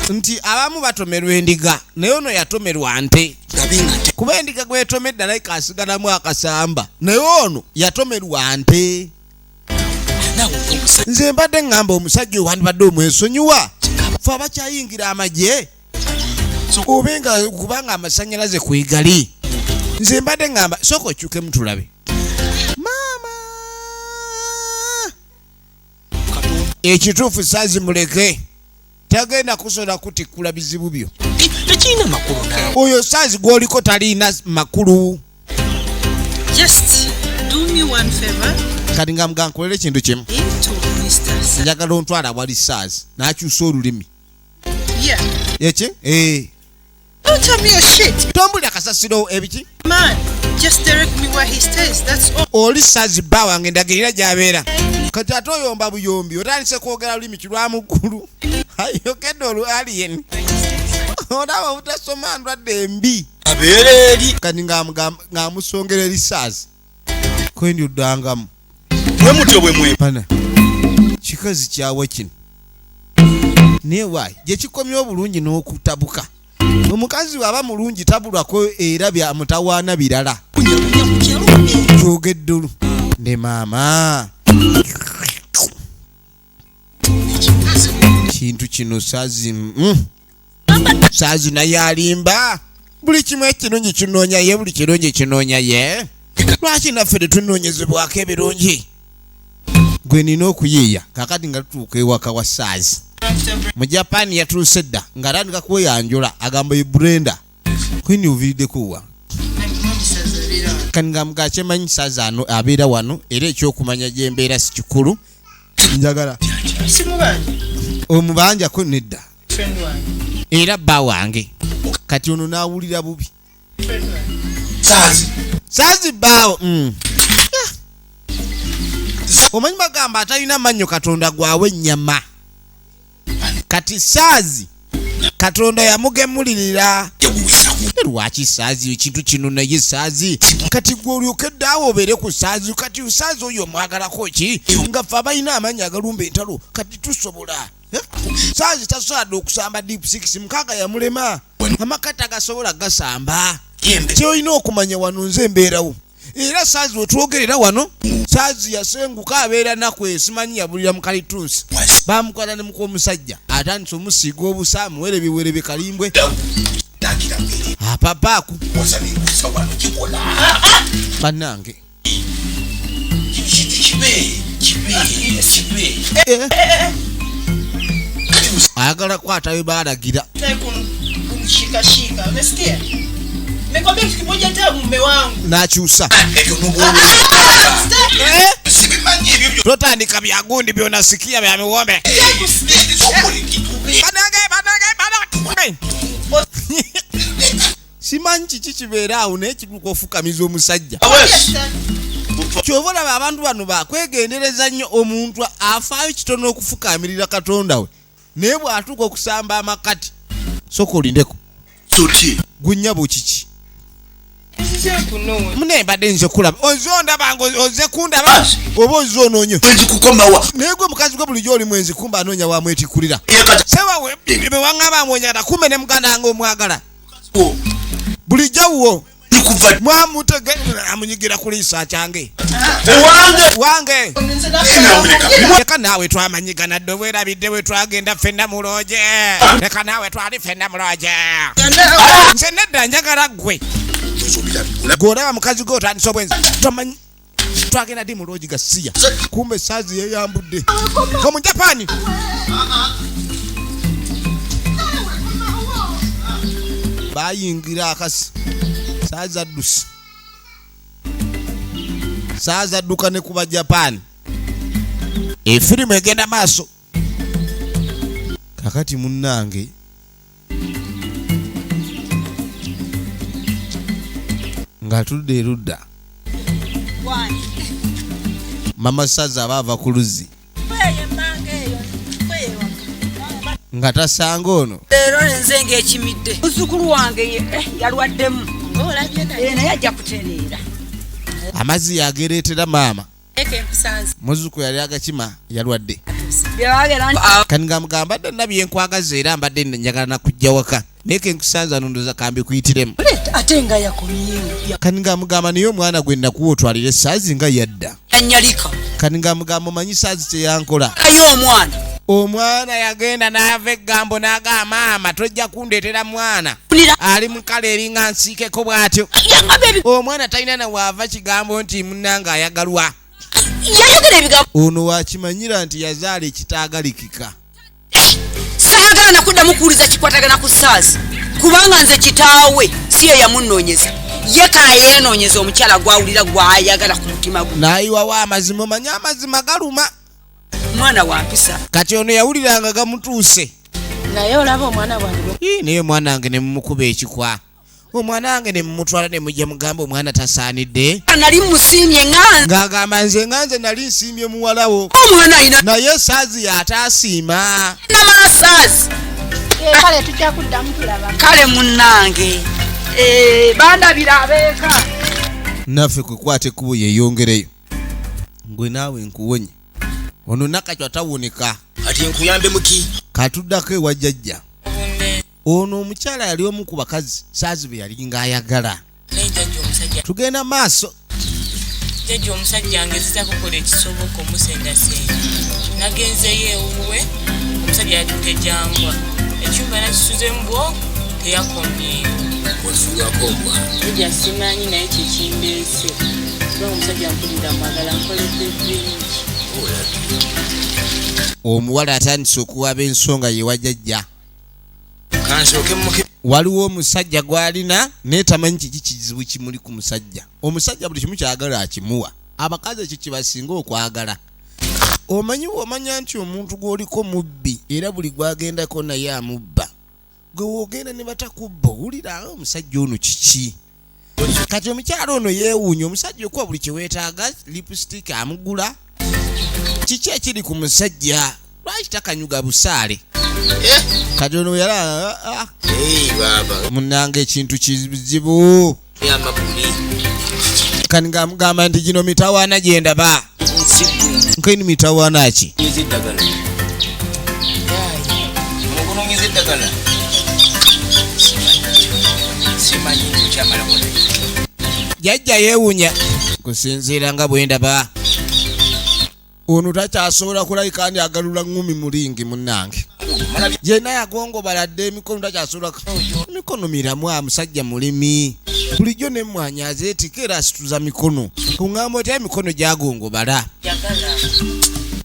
Nti abamu batomerwa endiga, naye ono yatomerwa nte. Kuba endiga gwe yatomedde alabika asigalamu akasamba. Naye ono yatomerwa nte. Nze mbadde ŋŋamba omusajja oyo wandibadde omwesonyiwa. Ffe abakyayingira amagye. Obe nga kubanga amasannyalaze kwegali. Nze mbadde ngamba sooka okyukemu tulabe. Maama, ekituufu Saazi muleke, tagenda kusobola kutikkula bizibu byo. Tekirina makulu naawe. Oyo Saazi gw'oliko taliina makulu. Just do me one favor. Kati nga mugankolera ekintu kimu. Into Mr. Sa- Njagala ontwala awali Saazi. N'akyusa olulimi. Yeah. Eki? Eh. Don't tell me a shit. Tombulira kasasiro ebiki? Man, just direct me where he stays. That's all. Oli Saazi bba wange, ndagirira gy'abeera. Kati ate oyomba buyombi, otandise kwogera lulimi kirwamuggulu, ayogedde olu alien. Olaba obutasoma ndwadde embi. Abeera eri. Kati ng'amusongera eri Saazi kwendi oddangamu. Mwe mutyo bwe mwe. Bana, kikazi kyawa kino, naye waayi gye kikomye obulungi n'okutabuka. Omukazi bw'aba mulungi tabulwako era byamutawaana birala. Kyogedde olu ne maama kintu kino Saazi, Saazi naye alimba. Buli kimu ekirungi kinoonya ye, buli kirungi kinoonya ye. Lwaki naffe tetunoonyezebwako ebirungi? Gwe nina okuyiiya. Kakati nga tutuuka ewaka wa Saazi mu Japaani, yatuuse dda ng'atandika kweyanjula, agamba ye Brenda. Kwini oviiriddeko wa? Kati nga mugakyemanyi Saazi ano abeera wano, era ekyokumanya gyembeera si kikulu, njagala Simubanja. omubanjako nedda. Friend wange. Era bba wange. Kati ono n'awulira bubi. Friend wange. Saazi. Saazi bbaawo. Omanyi bagamba atalina mannyo Katonda gwawe ennyama. Kati Saazi Katonda yamugemulirira. Lwaki Saazi ekintu kino? Naye Saazi, kati gwe olyokedde awo obeere ku Saazi. Kati Saazi oyo omwagalako ki, nga ffe abalina amannya agalumba entalo kati tusobola? Eh? Saazi tasobola dde okusamba deep six mukaaga, yamulema, amakati agasobola gasamba. Kyolina okumanya wano nze mbeerawo, era Saazi wetwogerera wano, Saazi yasenguka, abeera naku esimanyi yabulira mu kalitunsi, bamukwata ne muka omusajja atandise omusiiga obusa, amuwerebewerebe kalimbwe apapaaku. Bannange. Eh. Ayagala kwata bye baalagira. Kunishikashika. Umesikia? Nimekwambia kitu kimoja, hata mume wangu. N'akyusa. Sitaki. Eh? Totandika byagundi byonasikia bya miwombe. Banange, banange, banange, simanyi kiki kibeera awo, naye kituuka ofukamiza omusajja. Kyova olaba abantu bano bakwegendereza nnyo. Omuntu afaayo kitono okufukamirira Katonda we, naye bw'atuuka okusamba amakati, soka olindeko gunyabo kiki. Nzize kunoonya. Mune mbadde nze kulaba, oze ondaba nga oze kundaba oba oze onoonye. Nzikukomawa. Naye gwe mukazi gwe bulijjo oli mwenzi, kumba anoonya wamwetikulira. Seba bwe waŋŋamba mwonyagala, kumbe ne muganda wange omwagala bulijjo wo mwamutege amunyigira kuliisa kyange. Ewange. Wange. Nze nakulaba. Leka naawe, twamanyigana dde, weerabidde we twagenda ffenna mu lodge? Leka naawe, twali ffenna mu lodge. Nze nedda, njagala ggwe. Gw'olaba mukazi gwe otandisa obwenzi, tomanyi twagenda ddi mu lodge gasiya. Kumbe Saazi yeyambudde omujapani. Bayingira akasi, Saazi adduse, Saazi adduka ne kuba Japaani. Efirimu egenda maaso. Kakati munnange, nga tudde erudda, mama Saazi aba ava ku luzzi nga tasanga ono. Leero nze ng'ekimidde muzzukulu wange yalwaddemu. Naye ajja kutereera. Amazzi yagereetera maama. Muzzukulu yali agakima yalwadde. Byebagera. Kati nga mugamba dde nabye nkwagaza, era mbadde njagala nakujja waka, naye ke nkusanza nondoza kambi kuyitiremu. Ate nga yakomyewo. Kati nga mugamba naye omwana gwe nakuwa otwalire Saazi nga yadda. Yanyalika. Kati nga mugamba omanyi Saazi kyeyankola? Aye omwana. Omwana yagenda n'ava eggambo n'agamba, maama tojja kundeetera mwana ali mukala eringa nsiikeko bw'atyo. Omwana talina na waava kigambo nti munnange ayagalwa. Yayogera ebigambo. Ono wakimanyira nti yazaala ekitaagalikika. Saagala nakuddamu kuwuliza kikwatagana ku Saazi, kubanga nze kitaawe si ye yamunoonyeza, ye kayenoonyeza omukyala gwawulira gwayagala ku mutima gwe. N'ayiwawo amazima. Omanye amazima galuma. Mwana wa mpisa. Kati ono yawuliranga gamutuuse. Naye olaba omwana wange. Ii, naye omwana wange ne mumukuba ekikwa, omwana wange ne mumutwala ne mujja mugamba omwana tasaanidde. Nali musiimye nga Ng'agamba nze nga nze nali nsiimye muwalawo. Omwana alina Naye Saazi y'ataasiima. Namala Saazi. Kale tujja kuddamu tulaba. Kale munnange, bandabira abeeka. Naffe kwekwata ekkubo yeyongereyo, ngwe naawe nkuwonye. Ono Nakacwa tawoneka. Ati nkuyambe muki? Katuddako ewa jjajja. Ono omukyala yali omu ku bakazi Saazi be yalinga ayagala. Naye jjajja omusajja Tugenda maaso. Jjajja omusajja ngezeza kukola ekisoboka omusendasenda. Nagenzeyo ewuwe, omusajja yatutte jambwa, ekyumba nakisuzemu bwo teyakomyeyo. Osulwako mbwa. Jjajja simanyi naye kyekimbeese, kuba omusajja mpulira mwagala, nkoledde bingi. Omuwala atandise okuwaba ensonga yewa jjajja. Kansooke muke. Waliwo omusajja gw'alina naye tamanyi kiki kizibu kimuli ku musajja. Omusajja buli kimu kyagala akimuwa. Abakazi ekyo kyebasinga okwagala. Omanyi bw'omanya nti omuntu gw'oliko mubbi, era buli gwagendako naye amubba, gwe woogenda ne batakubba, owulira omusajja ono kiki? Kati omukyala ono yeewuunya omusajja okuwa buli kyeweetaaga, lipstick amugula. Kiki ekiri ku musajja? Lwaki takanyuga busaale? Kati ono yala Baba. Munnange, ekintu kizibu. Amaguli. Kani ngamugamba nti gino mitawaana gyendaba. Nsigu. Nkeni mitawaana ki? Nyiza eddagala. Mugunonyiza eddagala. Simanyi nti okyamalako naye. Jjajja yeewuunya kusinziira nga bwe ndaba ono takyasobola kulabika ndi agalula ŋŋumi mulingi. Munnange, yenna yagongobaladde emikono, takyasobola emikono miramu. Musajja mulimi bulijjo nemwanyi azeetika era asituza mikono. Kuŋŋamba otya emikono gyagongobala?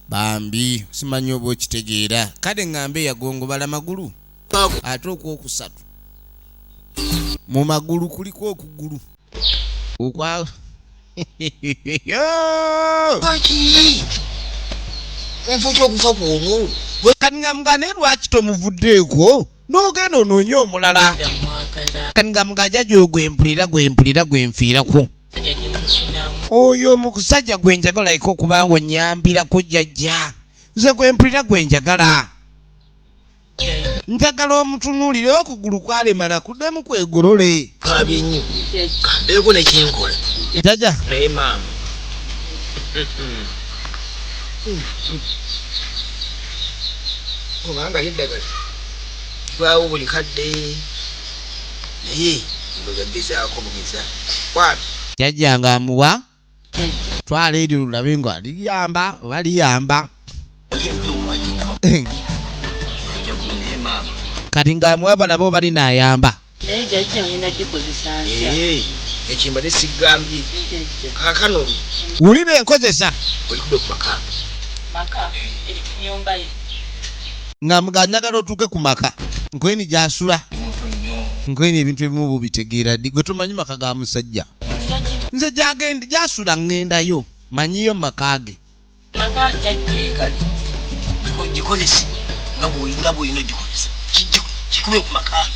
Bambi simanyi oba okitegeera. Kale ŋŋambe yagongobala magulu ate okwokusatu mu magulu kuliko okugulu okwa Lwaki nfa okyokufa kwolwo? Kati nga mugane lwaki tomuvuddeeko n'ogenda onoonye omulala? Kati nga mugajaja gwempulira gwempulira gwenfiirako oyo omukusajja gwe njagala iko okubanga onyambirako jjajja. Nze gwempulira gwe njagala, njagala omutunuulire okugulu kwalemala kuddemu kwegolole. Kabye nnyo, kambeeko nekyenkola. Jjajja. Naye maama, obanga eddagala bwawo buli kadde, naye ndoza gezaako bugeza kwati. Jjajja nga amuwa twala eri lulabe nga liyamba oba liyamba. Naye maama. Kati ng'amuwa balabe oba linaayamba. Naye jjajja ngenda gikozesa ntya? Ekimbadde sigambye kaakano. Wulira enkozesa. Olikube ku maka. Maka eri ku nyumba ye. Nga muganyagala otuuke ku maka nkweni gyasula nkweni. Ebintu ebimu bubitegeera ddi? Gwe tomanyi maka ga musajja. Nze gyagenda gyasula ŋŋendayo, manyiyo maka ge. Maka jjajja. Kale ogikozese nga bwolina ogikozesa. Kikube ku maka.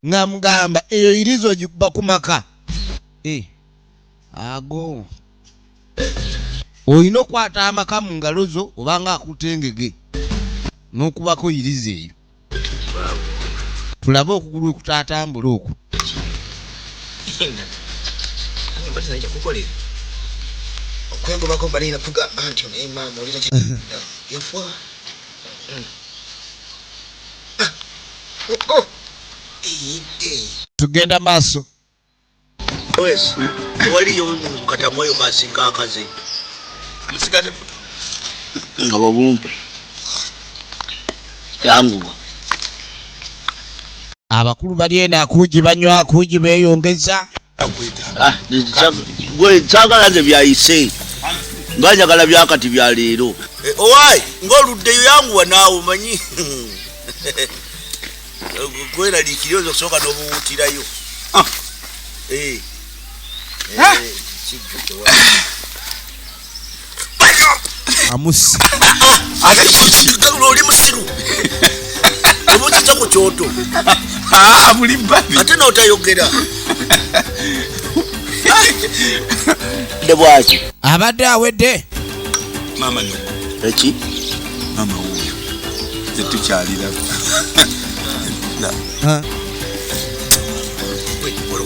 Nga mugamba eyo iriza ogikuba ku maka. Eh, ago olina okwata amaka mu ngalo zo obanga akutengege n'okubako iriza eyo tulabe okugulu kutaatambula okwo. Mbadde kukolera okwegobako balina kugamba nti naye maama olina yafa. Eyidde. Tugenda maaso. Tewaliyo katamwayo kasinga akaze nga babumpe. Yanguwa. Abakulu bali eno akuugi banywa, akuugi beeyongeza. Ah, gwe saagala nze byayise, nga njagala byakati bya leero. Owaayi ng'oluddeyo, yanguwa naawe omanyi kweraliikiri oyinza okusooka n'obuwuutirayo. Kijjo tewali. Amusi. Ate kiki? Oli musiru. Obuuziza ku kyoto. Ah, buli babi. Ate n'otayogera. De bwaki? Abadde awedde. Maama no. Eki? Maama wuuyo. Nze tukyalira. Ha?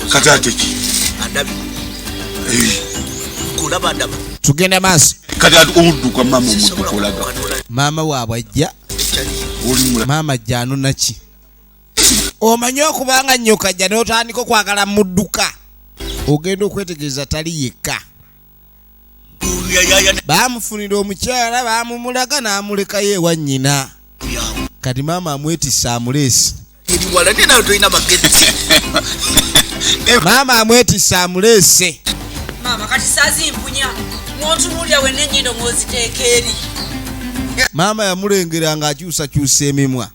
Kati ate ki? Andabi. Kulaba ndaba. Tugenda maaso. Kati ate odduka maama omudduka olaga. Maama waabwe ajja. Oli mula. Maama ajja anona ki? Omanyi okubanga nnyoko ajja n'otandika okwagala mudduka. Ogenda okwetegereza tali yekka. Baamufunira omukyala, baamumulaga n'amulekayo ewa nnyina. Kati maama amwetisse amuleese. Wala naye nawe tolina magezi. Maama amwetisse amuleese. Maama kati sazimpunya n'otunuulira wenna ennyindo ng'oziteeka eri. Maama yamulengera ng'akyusakyusa emimwa.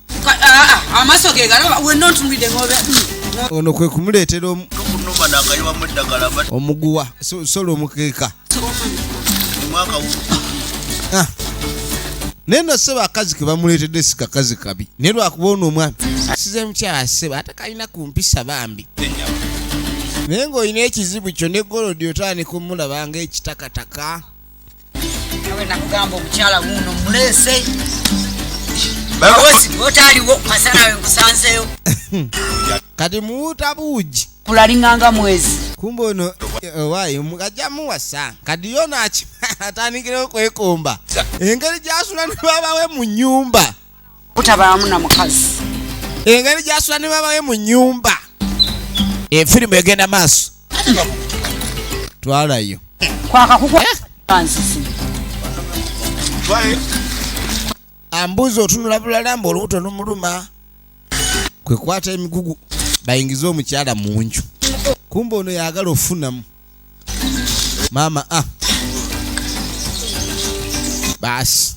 Amaaso ge galaba wenna ontunuulidde ng'obe. Ono kwe kumuleetera Tukunuma n'akayiwamu eddagala omuguwa, sola omukeeka. Omwaka wu- Naye nno ssebo akazi ke bamuleetedde si kakazi kabi. Naye lwakuba ono omwami asize mukyala ssebo ate kalina ku mpisa bambi. Naye ng'olina ekizibu kyo ne golodi otandika omulaba ng'ekitakataka. Nawe nakugamba omukyala wuuno muleese. Awezi otaliwo masana we nkusanzeeyo. Kati muwuuta buugi. Kulalinganga mwezi. Kumbe ono, owaaye, ajja muwasa. Kati yo atandikirawo okwekomba. Engeri gy'asula ne baaba we mu nnyumba. Butabaamu na mukazi. Engeri gy'asula ne baaba we mu nnyumba. Efirimu egenda maaso. Twalayo. Kwakakukwa nzizi. Ambuzi otunula bulala mbu olubuto lumuluma. Kwe kwata emigugu bayingize omukyala mu nju. Kumbe ono yagala ofunamu. Maama, ah. Baasi.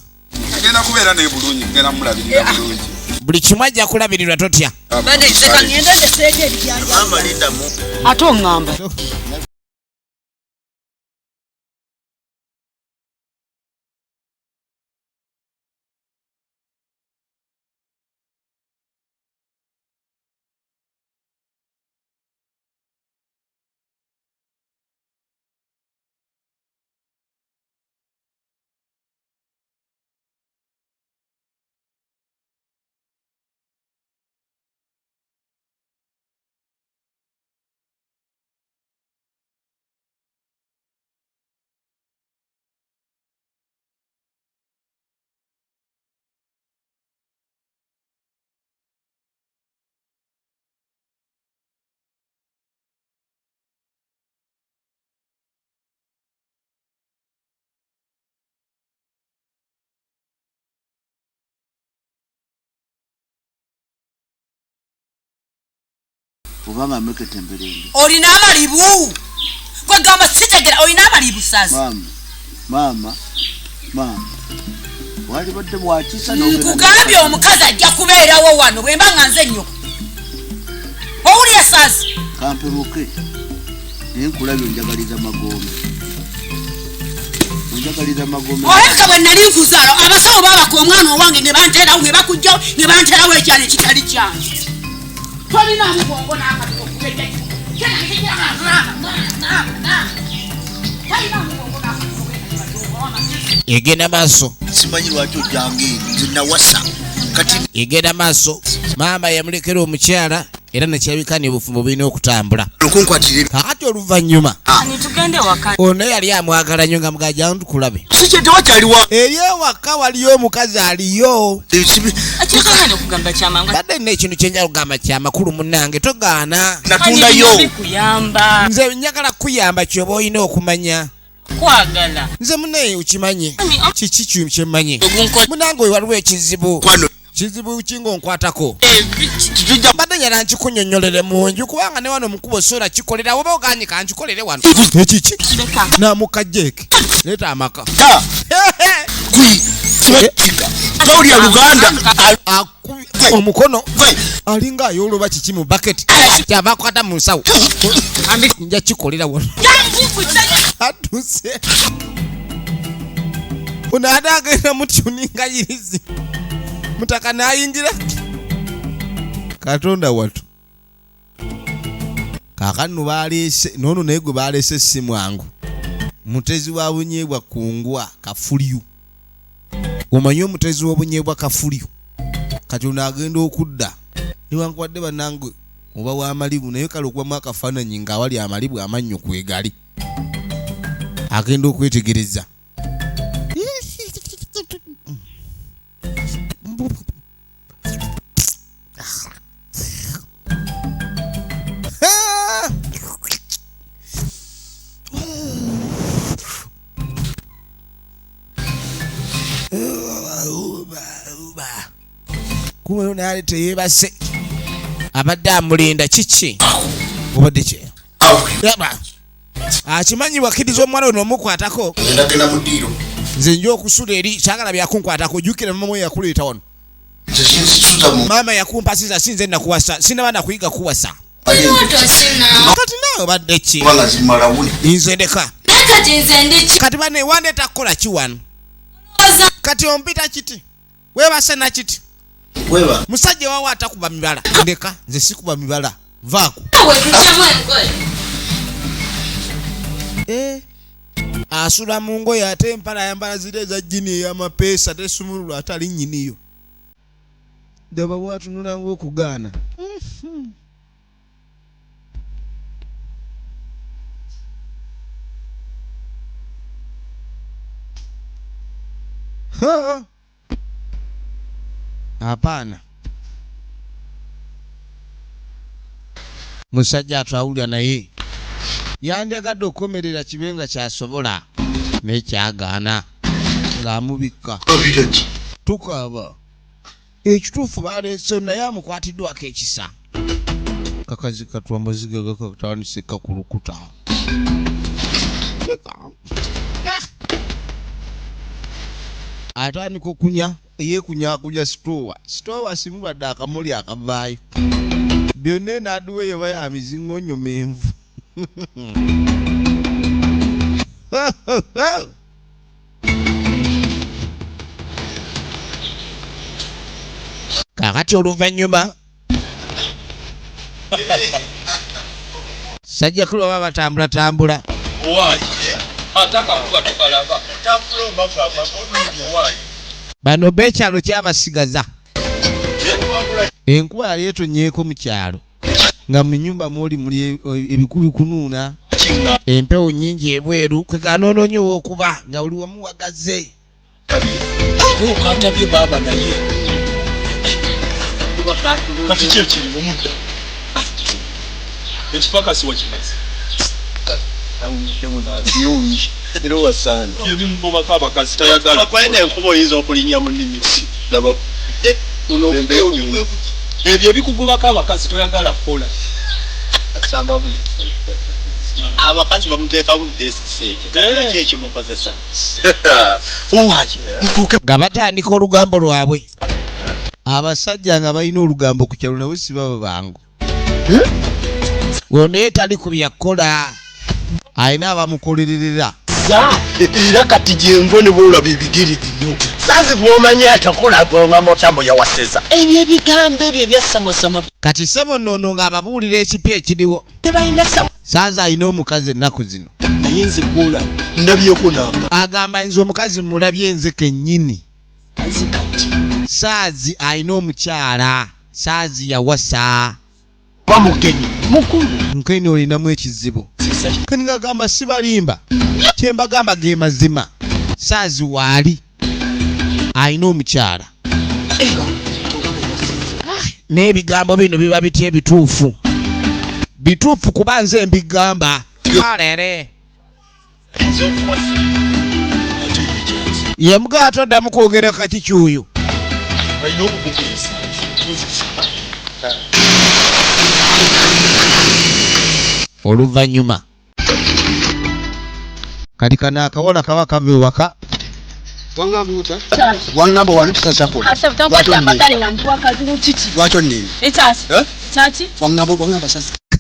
Ngenda kubeera naye bulungi, ngenda mulabirira bulungi. Buli kimu ajja kulabirirwa totya. Bade nze kangende ndeseeko ebijanja. Maama lindamu. Ate oŋŋamba. Kubanga amekete emberenge. Olina amalibu. Kwegamba sitegera olina amalibu sasa. Mama, mama, mama. Walibadde bwakisa n'ogenda Nkugambye omukazi ajja kubeerawo wano bwe mba nga nze nnyoko. Owulira sasa? Kampemuke. Naye nkulabye onjagaliza magombe. Onjagaliza magombe. Olabika bwe nali nkuzaala abasawo baabaka omwana owange ne banteerawo ne bakugjawo ne banteerawo ekyana ekitali kyange. Tolina mugongo n'akatiko kubejja. Egenda maaso. Simanyi lwaki ojjanga eno, nze nawasa. Kati egenda maaso. Maama yamulekera omukyala era nekyabika n'obufumbo bulina okutambula. Okunkwatira Kaakati oluvannyuma. Ani tugende waka. Ono yali amwagala nnyo nga mugamba jangu tukulabe. Si kye tewakyaliwo. Eri ewaka waliyo omukazi aliyo. Ekyekagenda okugamba kyamangu. Badde nina ekintu kye njagala okugamba kyamakulu munnange, togaana. Natundayo. Bikuyamba. Nze njagala kukuyamba ky'oba olina okumanya. Kwagala. Nze munnaye okimanye. Ani, Kiki kye mmanyi? Ogunko- Munnange oyo waliwo ekizibu. Kwano. Kizibu ki ng'onkwatako? Mbadde njala nkikunyonnyolere mu nju kubanga ne wano mukubo sola kikolera oba oganye kankikolere wano. Ekiki? Namuka Jake. Leeta amaka. Tawulira Luganda. Omukono alinga ayoloba kiki mu bucket. Kyava akwata mu nsawo. Nja kikolera wano. Atuse. Ono ate agenda mutuninga yirizi. Mutaka n'ayingira. Katonda watu. Kaakano baleese n'ono naye gwe baleese si mwangu. Mutezi wa bunyeebwa kungwa kafulyu. Omanyi omutezi w'obunyeebwa kafulyu. Kati ono agenda okudda. Newankubadde bannange oba w'amalibu naye kale okubamu akafaananyi ng'awali amalibu amannyo kwegali. Agenda okwetegereza. Kumbe naye teyebase abadde amulinda kiki obadde ki akimanyi wakkiriza omuwala ono omukwatako nze nja okusula eri kyagala byakunkwatako jjukira mama we yakuleeta wano maama yakumpasiza si nze nakuwasa sinaba nakuyiga kuwasa kati naawe obadde ki nze ndeka kati bane wandeeta kukola ki wano kati ompita kiti webase nakiti musajja wawe atakuba mibala ndeka nze sikuba mibala vaako asula mu ngoye ate empala ayambala ziri eza jjini ey'amapeesa tesumululwa atali nnyiniyo daba bwatunula ng'okugaana Hapana. Musajja atwawulira naye yandyagadde okukomerera kibe nga kyasobola naye kyagaana ng'amubikka tukaaba ekituufu baleese naye amukwatiddwako ekisa kakazi kattu amaziga gakatandise kakulukuta atandika okunya yekunyakunya sitoowa sitoowa simubadde akamuli akavaayo byonna enaduwa eyo ba ya mizingonyo menvu kakati oluvannyuma sajja kulu baba batambula tambula bano bekyalo kyabasigaza enkuba yali etonyeeko mu kyalo nga mu nyumba mwoli muli ebikubikunuuna empewo nyingi ebweru kweganononye wokuba nga buli wamu wagaze Okantabye baaba naye kati ki ekirimu mudda ekipakasi wakimaze ebimubako abakazi tayagala enkuba oyinza okulinnya mu nnimi ebyo ebikugobako abakazi toyagala kukola abakazi bamuteekamu desise ekimukozesa nga batandika olugambo lwabwe abasajja nga balina olugambo ku kyalo nabo si baba bangu ono ye tali ku byakukola alina abamukolererera era kati gyenvo ne bwolaba ebigere bino sazi bwomanyi atakola gwongamotambo yawaseza ebyo ebigambo ebyo ebyasamosama kati sebo nono ng'ababuulira ekipya ekiriwo Saaza alina omukazi ennaku zino. Naye nze gwola ndabyeko namba. Agamba nze omukazi mulabye nze kennyini. Saazi alina omukyala. Saazi yawasa. Bamugenyi mukulu. Nkeni olinamu ekizibu. Keni ngagamba sibalimba. Kye mbagamba ge mazima. Saazi waali. Alina omukyala. N'ebigambo bino biba bitya ebituufu? Bituufu kuba nze mbigamba. Kalere. Ye muga atoddamu kwogera kati kyuyu. Oluvannyuma kati kano akawala kaba kava ewaka.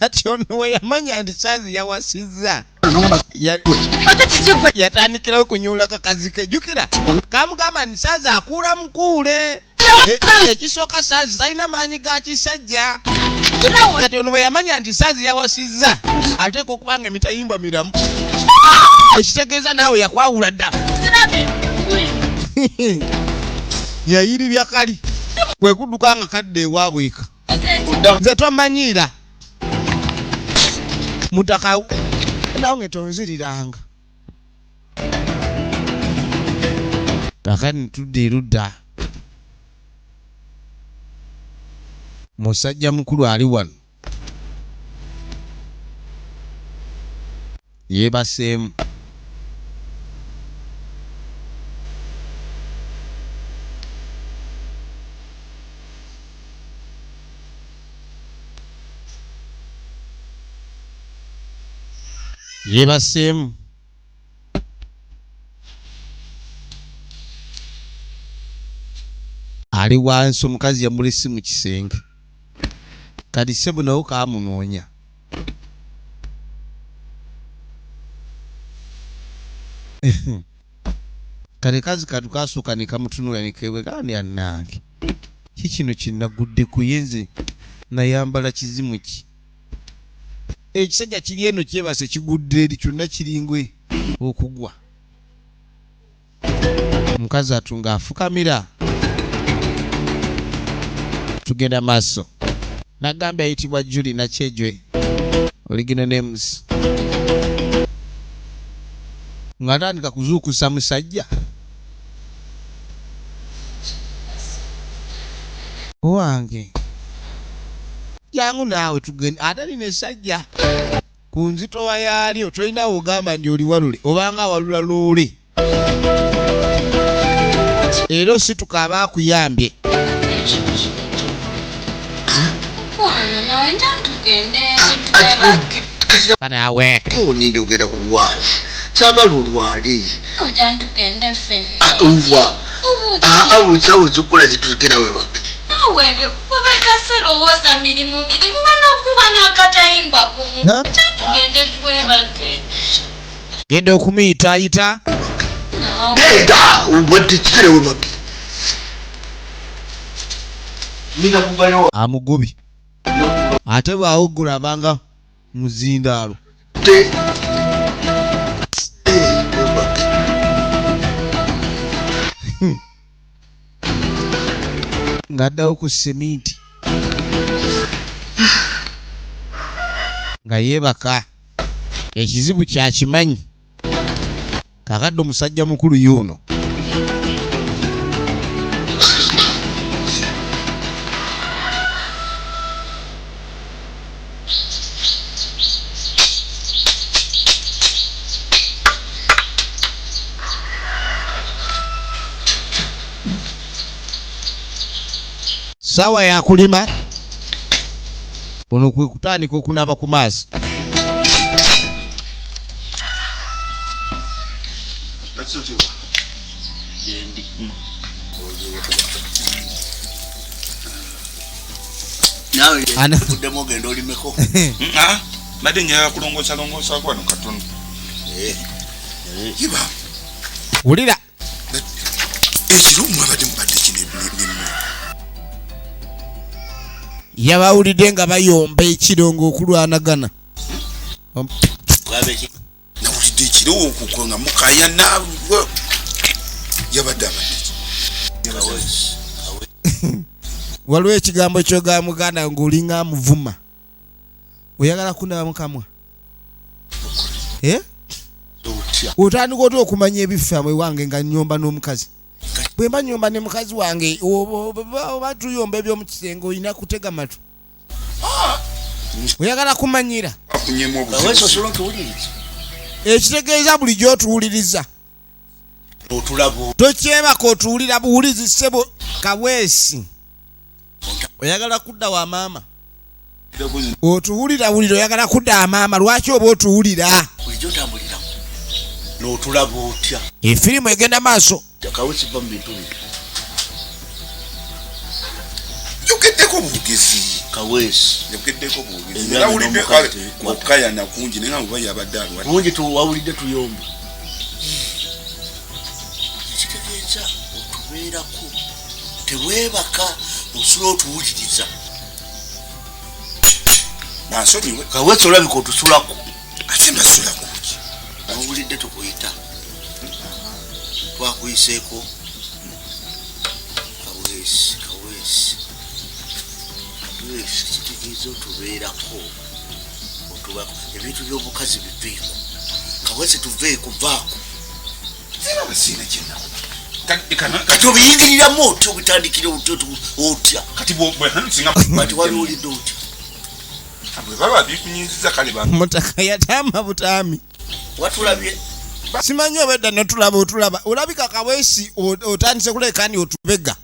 Kati ono we yamanya nti Saazi yawasizza, yatandikirawo okunyuula kakazi ke. Jjukira kamugamba nti Saazi akuula mukuule. Ekisooka Saazi talina maanyi ga kisajja. Kati ono bwe yamanya nti Saazi yawasizza, ateeka okuba nga emitayimbwa miramu, ekitegeeza naawe yakwawula dda. Yayiribya kali kwe kudduka nga kadda ewaabwe eka. Nze tomanyiira mutaka nange tonziriranga. Kakati tudda erudda, musajja mukulu ali wano yeebaseemu. Yeebaseemu. Ali wansi, omukazi yamulese mu kisenge. Kati ssebo nawo kamunoonya. Kale kazi katu kasooka ne kamutunula ne keewega ani annange, ki kino kye nagudde ku ye, nze nayambala kizimu ki? Ekisajja kiri eno kyebase kigudde eri kyonna kiringwe okugwa. Omukazi atunga afukamira. Tugenda maaso. Nagambye ayitibwa Julie Nakyejwe, original names. Ng'atandika kuzuukusa musajja. Owange, jangu naawe tugende. Ate lino essajja ku nzitowa yaalyo tolina w'ogamba nti oli walule, obanga awalula loole. Era osituka aba akuyambye. Naawe. Njogera ku lwali, saagala olwali. Wa awo zikukola zitugenda webake. Webakaserowooza mirimu mirimu banakuba n'akatayimbwa kumu tugende twebake. Genda okumuyitaayita. Genda obadde kigere webake. Amugubi ate bw'awoggula abanga muzindaalo. Ng'addawo ku seminti nga yeebaka. Ekizibu kyakimanyi kakadde omusajja mukulu yuuno. Saawa yakulima, ono kwe kutandika okunaaba ku maaso. Naawe oddemu ogenda olimeko. Mbadde njagala kulongoosa longoosaako wano katono. Iba. Wulira. Ekiro mwabadde mubadde ki nemmwe? Yabawulidde nga bayomba ekiro ng'okulwanagana. Nawulidde ekiro okuko nga mukayana. Yabadde abadde ki? Waliwo ekigambo kyogamba muganda ng'olinga amuvuma. Oyagala kunaba mukamwa? Otandika otya okumanya ebiffa ewange nga nnyomba n'omukazi? Bwe mba nnyomba ne mukazi wange, oba tuyomba eby'omu kisenge, olina kutega matu. Oyagala kumanyira? Akunyemu obuzibu. Ekitegeeza bulijjo otuwuliriza. Otulaba. Tokyebaka, otuwulira buwulizi ssebo. Kaweesi, oyagala kudda wa maama? Otuwulira wulira, oyagala kudda amaama. Lwaki oba otuwulira? Bulijjo otambulirako n'otulaba otya? Efirimu egenda maaso. Kaweesi, va mu bintu bino. Njogeddeko bwogezi. Kaweesi. Njogeddeko bwogezi. Ebyange Nawulidde n'omukazi kale tebikwata. okukayana kungi, naye nga muba yabadde alwadde. Bungi wawulidde tuyomba, ekitegeeza otubeerako, teweebaka, osula otuwuliriza. Bansonyiwe. Kaweesi, olabika otusulako. Ate mbasulako ki? Wawulidde tukuyita, twakuyiseeko. Kaweesi, Kaweesi, Kaweesi, kitegeeza otubeerako, otubako. Ebintu by'obukazi biveeko, Kaweesi, tuveeko, vaako. Siraba, siina kyenaku. Kati obiyingiriramu otya? Obitandikira otya? Otya? Kati singa Kati waliwulidde otya? Bwe baba bikunyiziza, kale ba Mutaka yatama butami. Watulabye. Simanyi obedda notulaba, otulaba, olabika Kaweesi otandise kuleka ni otubega,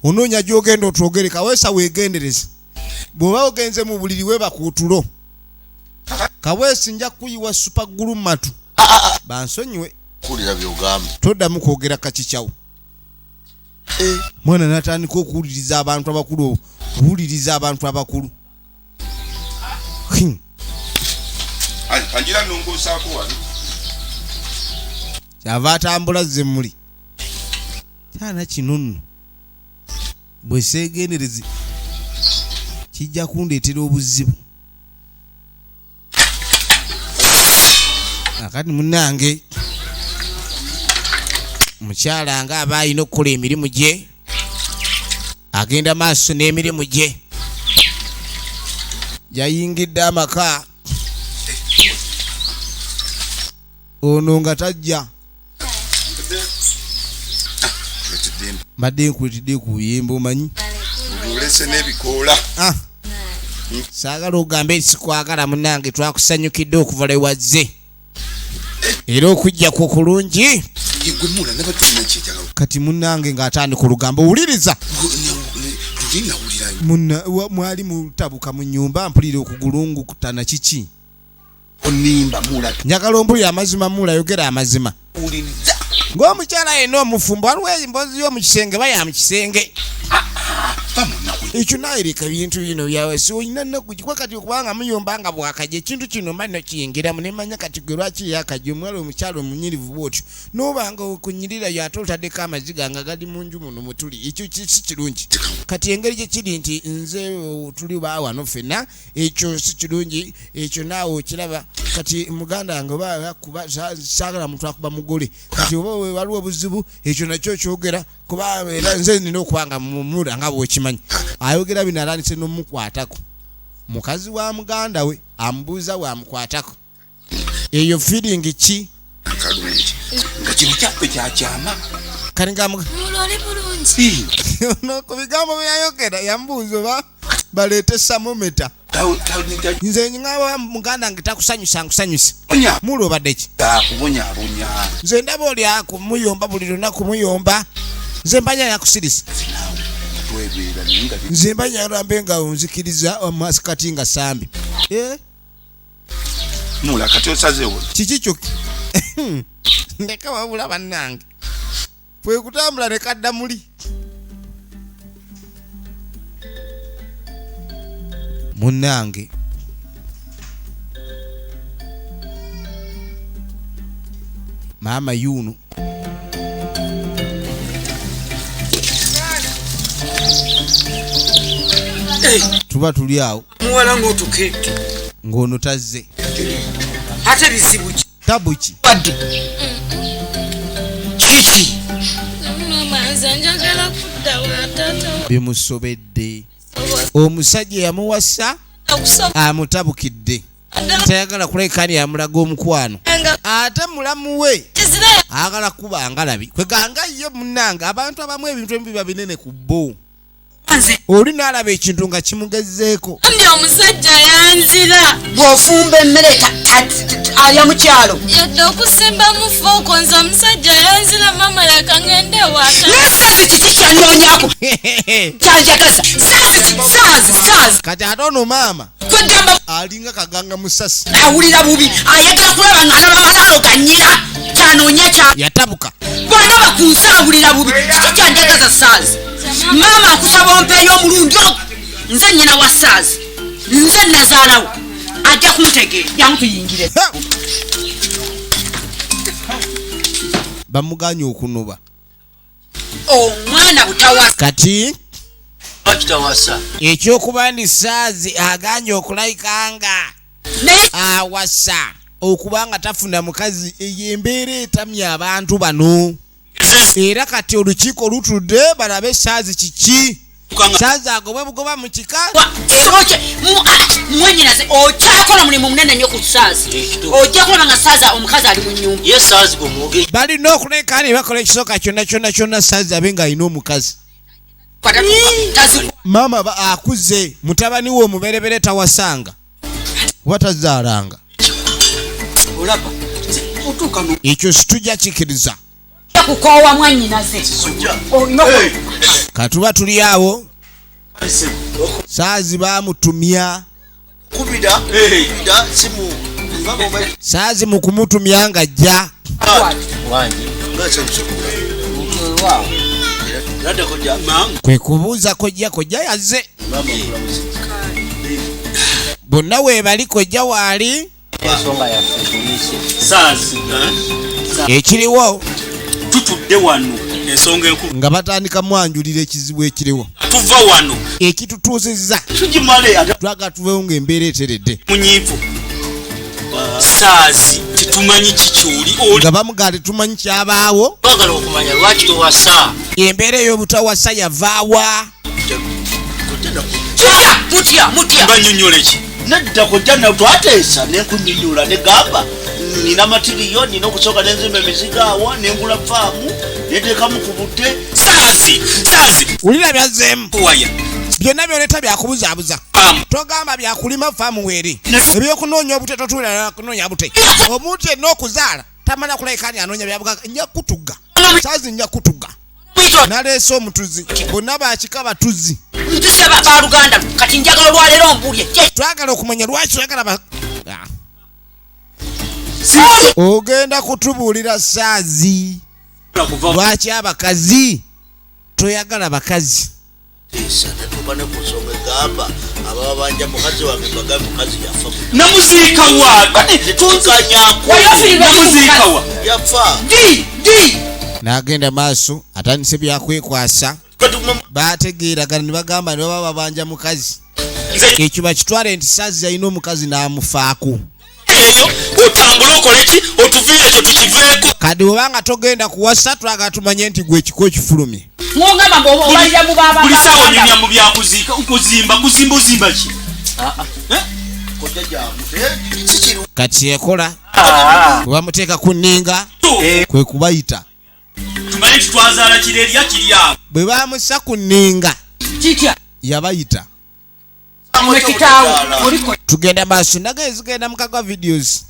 onoonya gyogenda otwogere. Kaweesa, weegendereze bw'oba ogenze mu buliri, weebaka otulo. Kaweesi, nja kuyiwa super glue matu, bansonyiwe. Kuwulira byogamba. Toddamu kwogera kakikyawo. Mwana natandika okuwuliriza abantu abakulu, okuwuliriza abantu abakulu. Angira nongosaako wano. Kyava atambula zze muli kyana kino nno, bwe seegendereze kijja kundeetera obuzibu. Akati munnange, mukyala nga aba alina okukola emirimu gye, agenda maaso n'emirimu gye, yayingidde amaka ono nga tajja. Mbadde nkuletedde ku buyembe, omanyi. Olese n'ebikoola. Ah. Saagala ogambe sikwagala. Munange, twakusanyukidde okuva lwe wazze, era okujja kwo kulungi. Gwe mula nabadde kyetagala. Kati munange ng'atandika olugambo, wuliriza. Luli nawulira. Munna mwali mutabuka mu nyumba, mpulira okugulungu kutana, kiki? Onimba, mula. Njagala ompulira amazima, mula, yogera amazima. Wuliriza. Ng'omukyala yenna omufumbo, waliwo emboozi y'omu kisenge baya mu kisenge. Ekyo naayereka ebintu bino byawe, si olina nnaku kikwa kati okubanga muyomba nga bwakajja ekintu kino mba nokiyingiramu nemanya. Kati gwe lwaki yakajja omuwala omukyala omunyirivu bwotyo, nobanga okunyirira yo ate otaddeko amaziga nga gali mu nju muno mutuli? Ekyo si kirungi. Kati engeri gye kiri nti nze tuli ba wano ffenna, ekyo si kirungi, ekyo naawe okiraba. Kati muganda wange, oba akuba, saagala muntu akuba mugole. Kati oba waliwo obuzibu, ekyo nakyo kyogera, kuba era nze nina okuba nga mumula nga bwekimanyi. Ayogera bino, atandise n'omukwatako, mukazi wa muganda we amubuuza bwamukwatako, eyo feeling ki? Kalungi nga kino kyaffe kyakyama. Kati nga Mulo, oli bulungi? Ono ku bigambo byeyayogera, yamubuuza oba baleete thermometer. Nze ngaba muganda nge takusanyusa, nkusanyusa. Mulo, obadde ki? Kubonyabonya. Nze ndaba oli akumuyomba buli lunaku, muyomba. Nze mbanya yakusirisa. Twebeera naye nga Nze mbanya lambe nga onzikiriza amasikati nga sambi. Eh? Mula, kati osazeewo? Kiki kyo? Ndeka wabula bannange, kwe kutambula ne kadda muli. Munnange, maama yuno. Tuba tuli awo. Muwala ng'otukedde. Ng'ono tazze. Ate bizibu ki? Tabu ki? Wadde kiki? Mama, nze njagala kudda wa taata. Bimusobedde. Omusajja yamuwasa amutabukidde, tayagala kulekani amulaga omukwano, ate mulamu we Kizira. Ayagala kuba ngalabi kweganga ye. Munange, abantu abamu ebintu ebimu biba binene ku bo. Nze Oli n'alaba ekintu nga kimugezeeko. Ndi omusajja yanzira. Bw'ofumba emmere Alya mu kyalo. Yadde okusimbamu fooko, nze omusajja yanzira maama leka ngende ewaka. Naye Saazi kiki kyannoonyako kyanjagaza? Saazi, Saazi, Saazi. Kati ate ono maama kwegamba alinga kaganga musasi, awulira bubi, ayagala kulaba nga alaba malaalo ga nnyina, kyanoonya kya yatabuka. Bw'alaba ku nsi awulira bubi. Kiki kyanjagaza Saazi? Maama nkusaba ompeeyo omulundi ogwo. Nze nnyina wa Saazi, nze nazaalawo, ajja kuntegeera. Jangu tuyingire. Ha! Bamuganye okunoba. Omwana butawasa. Kati Kitawasa. Ekyokuba ndi Saazi aganye okulayika nga naye awasa okuba nga tafuna mukazi, eyo embeera etamya abantu bano. Era kati olukiiko lutudde balabe Saazi kiki. Saazi agobwe bugoba mu kika. Mwenyinaze okyakola mulimu munene nnyo ku Saazi, ojja kulaba nga Saazi omukazi ali mu nyumba. Ye Saazi gwe Balina okuleka ne bakola ekisooka kyonna kyonna kyonna, Saazi abe ng'alina omukazi. Maama akuze, mutabani we omuberebere tawasanga oba tazaalanga. Olaba otuuka Ekyo situjja kikiriza. Kukoowa mwannyinaze. Katuba tuli awo, Saazi bamutumya. Kubira kubira simu. Saazi mu kumutumya nga ajja. Wangi Kwe kubuuza kojja. Kojja yazze, bonna weebali, kojja waali. Ensonga yaffe tuyise. Saazi. Ekiriwo, tutudde wano ensonga enkulu nga batandika mwanjulira ekizibu ekiriwo. Tuva wano Ekitutuuzizza, tugimale ate. Twagala tuveewo ng'embeera eteredde. Munyiivu Saazi, tetumanyi kikyoli oli. Nga bamugaa tetumanyi kyabaawo. Twagala okumanya lwaki towasa. Embeera ey'obutawasa yavaawa? Mutya, mutya, mutya. Banyonyola ki? Nedda kojja, na twateesa nenkunyonyola negamba nina material, nina okusooka nenzimba emizigo awo nengula faamu neteekamu ku bute. Saazi, Saazi. Wulira byazzeemu. Waya. Byonna byoleta byakubuzaabuza. Faamu. Togamba byakulima, faamu weeri. Ebyokunoonya obute, totuulira kunoonya bute. Omuntu yenna okuzaala tamala kulabika ni anoonya byabugaga. Nja kutuga Saazi, nja kutuga. Naleese omutuzi, bonna bakika batuzi. Ntuse baluganda, kati njagala olwaleero ombulye. Twagala okumanya lwaki oyagala ba. Ah. Ogenda kutubuulira Saazi lwaki abakazi toyagala bakazi. Teesa netuuka ne ku nsonga egamba ababa banja mukazi wange bagambe mukazi yafa. Namuziika wa? Tukanyako. Namuziika wa? Yafa. Di di. N'agenda maaso, atandise byakwekwasa. Bategeeragana ne bagamba ne baba babanja mukazi, ekyo bakitwale nti Saazi yalina omukazi n'amufaako. Eyo otambule okole ki, otuviire ekyo tukiveeko. Kati bwobanga togenda kuwasa, twagala tumanye nti gwe ekiko ekifulumye. Mungamba mbu obalira mu baba. Buli saawa onyumya mu byakuziika, kuzimba, kuzimba, ozimba ki? Kojja jangu sikiru. Kati ekola bwe bamuteeka ku nninga kwe kubayita. Tumanye nti twazaala kirerya kiri awo. Bwe bamussa ku nninga Kitya? yabayita. Mwe kitaawe oliko. Tugenda maaso naga ezigenda mu Kagwa Videos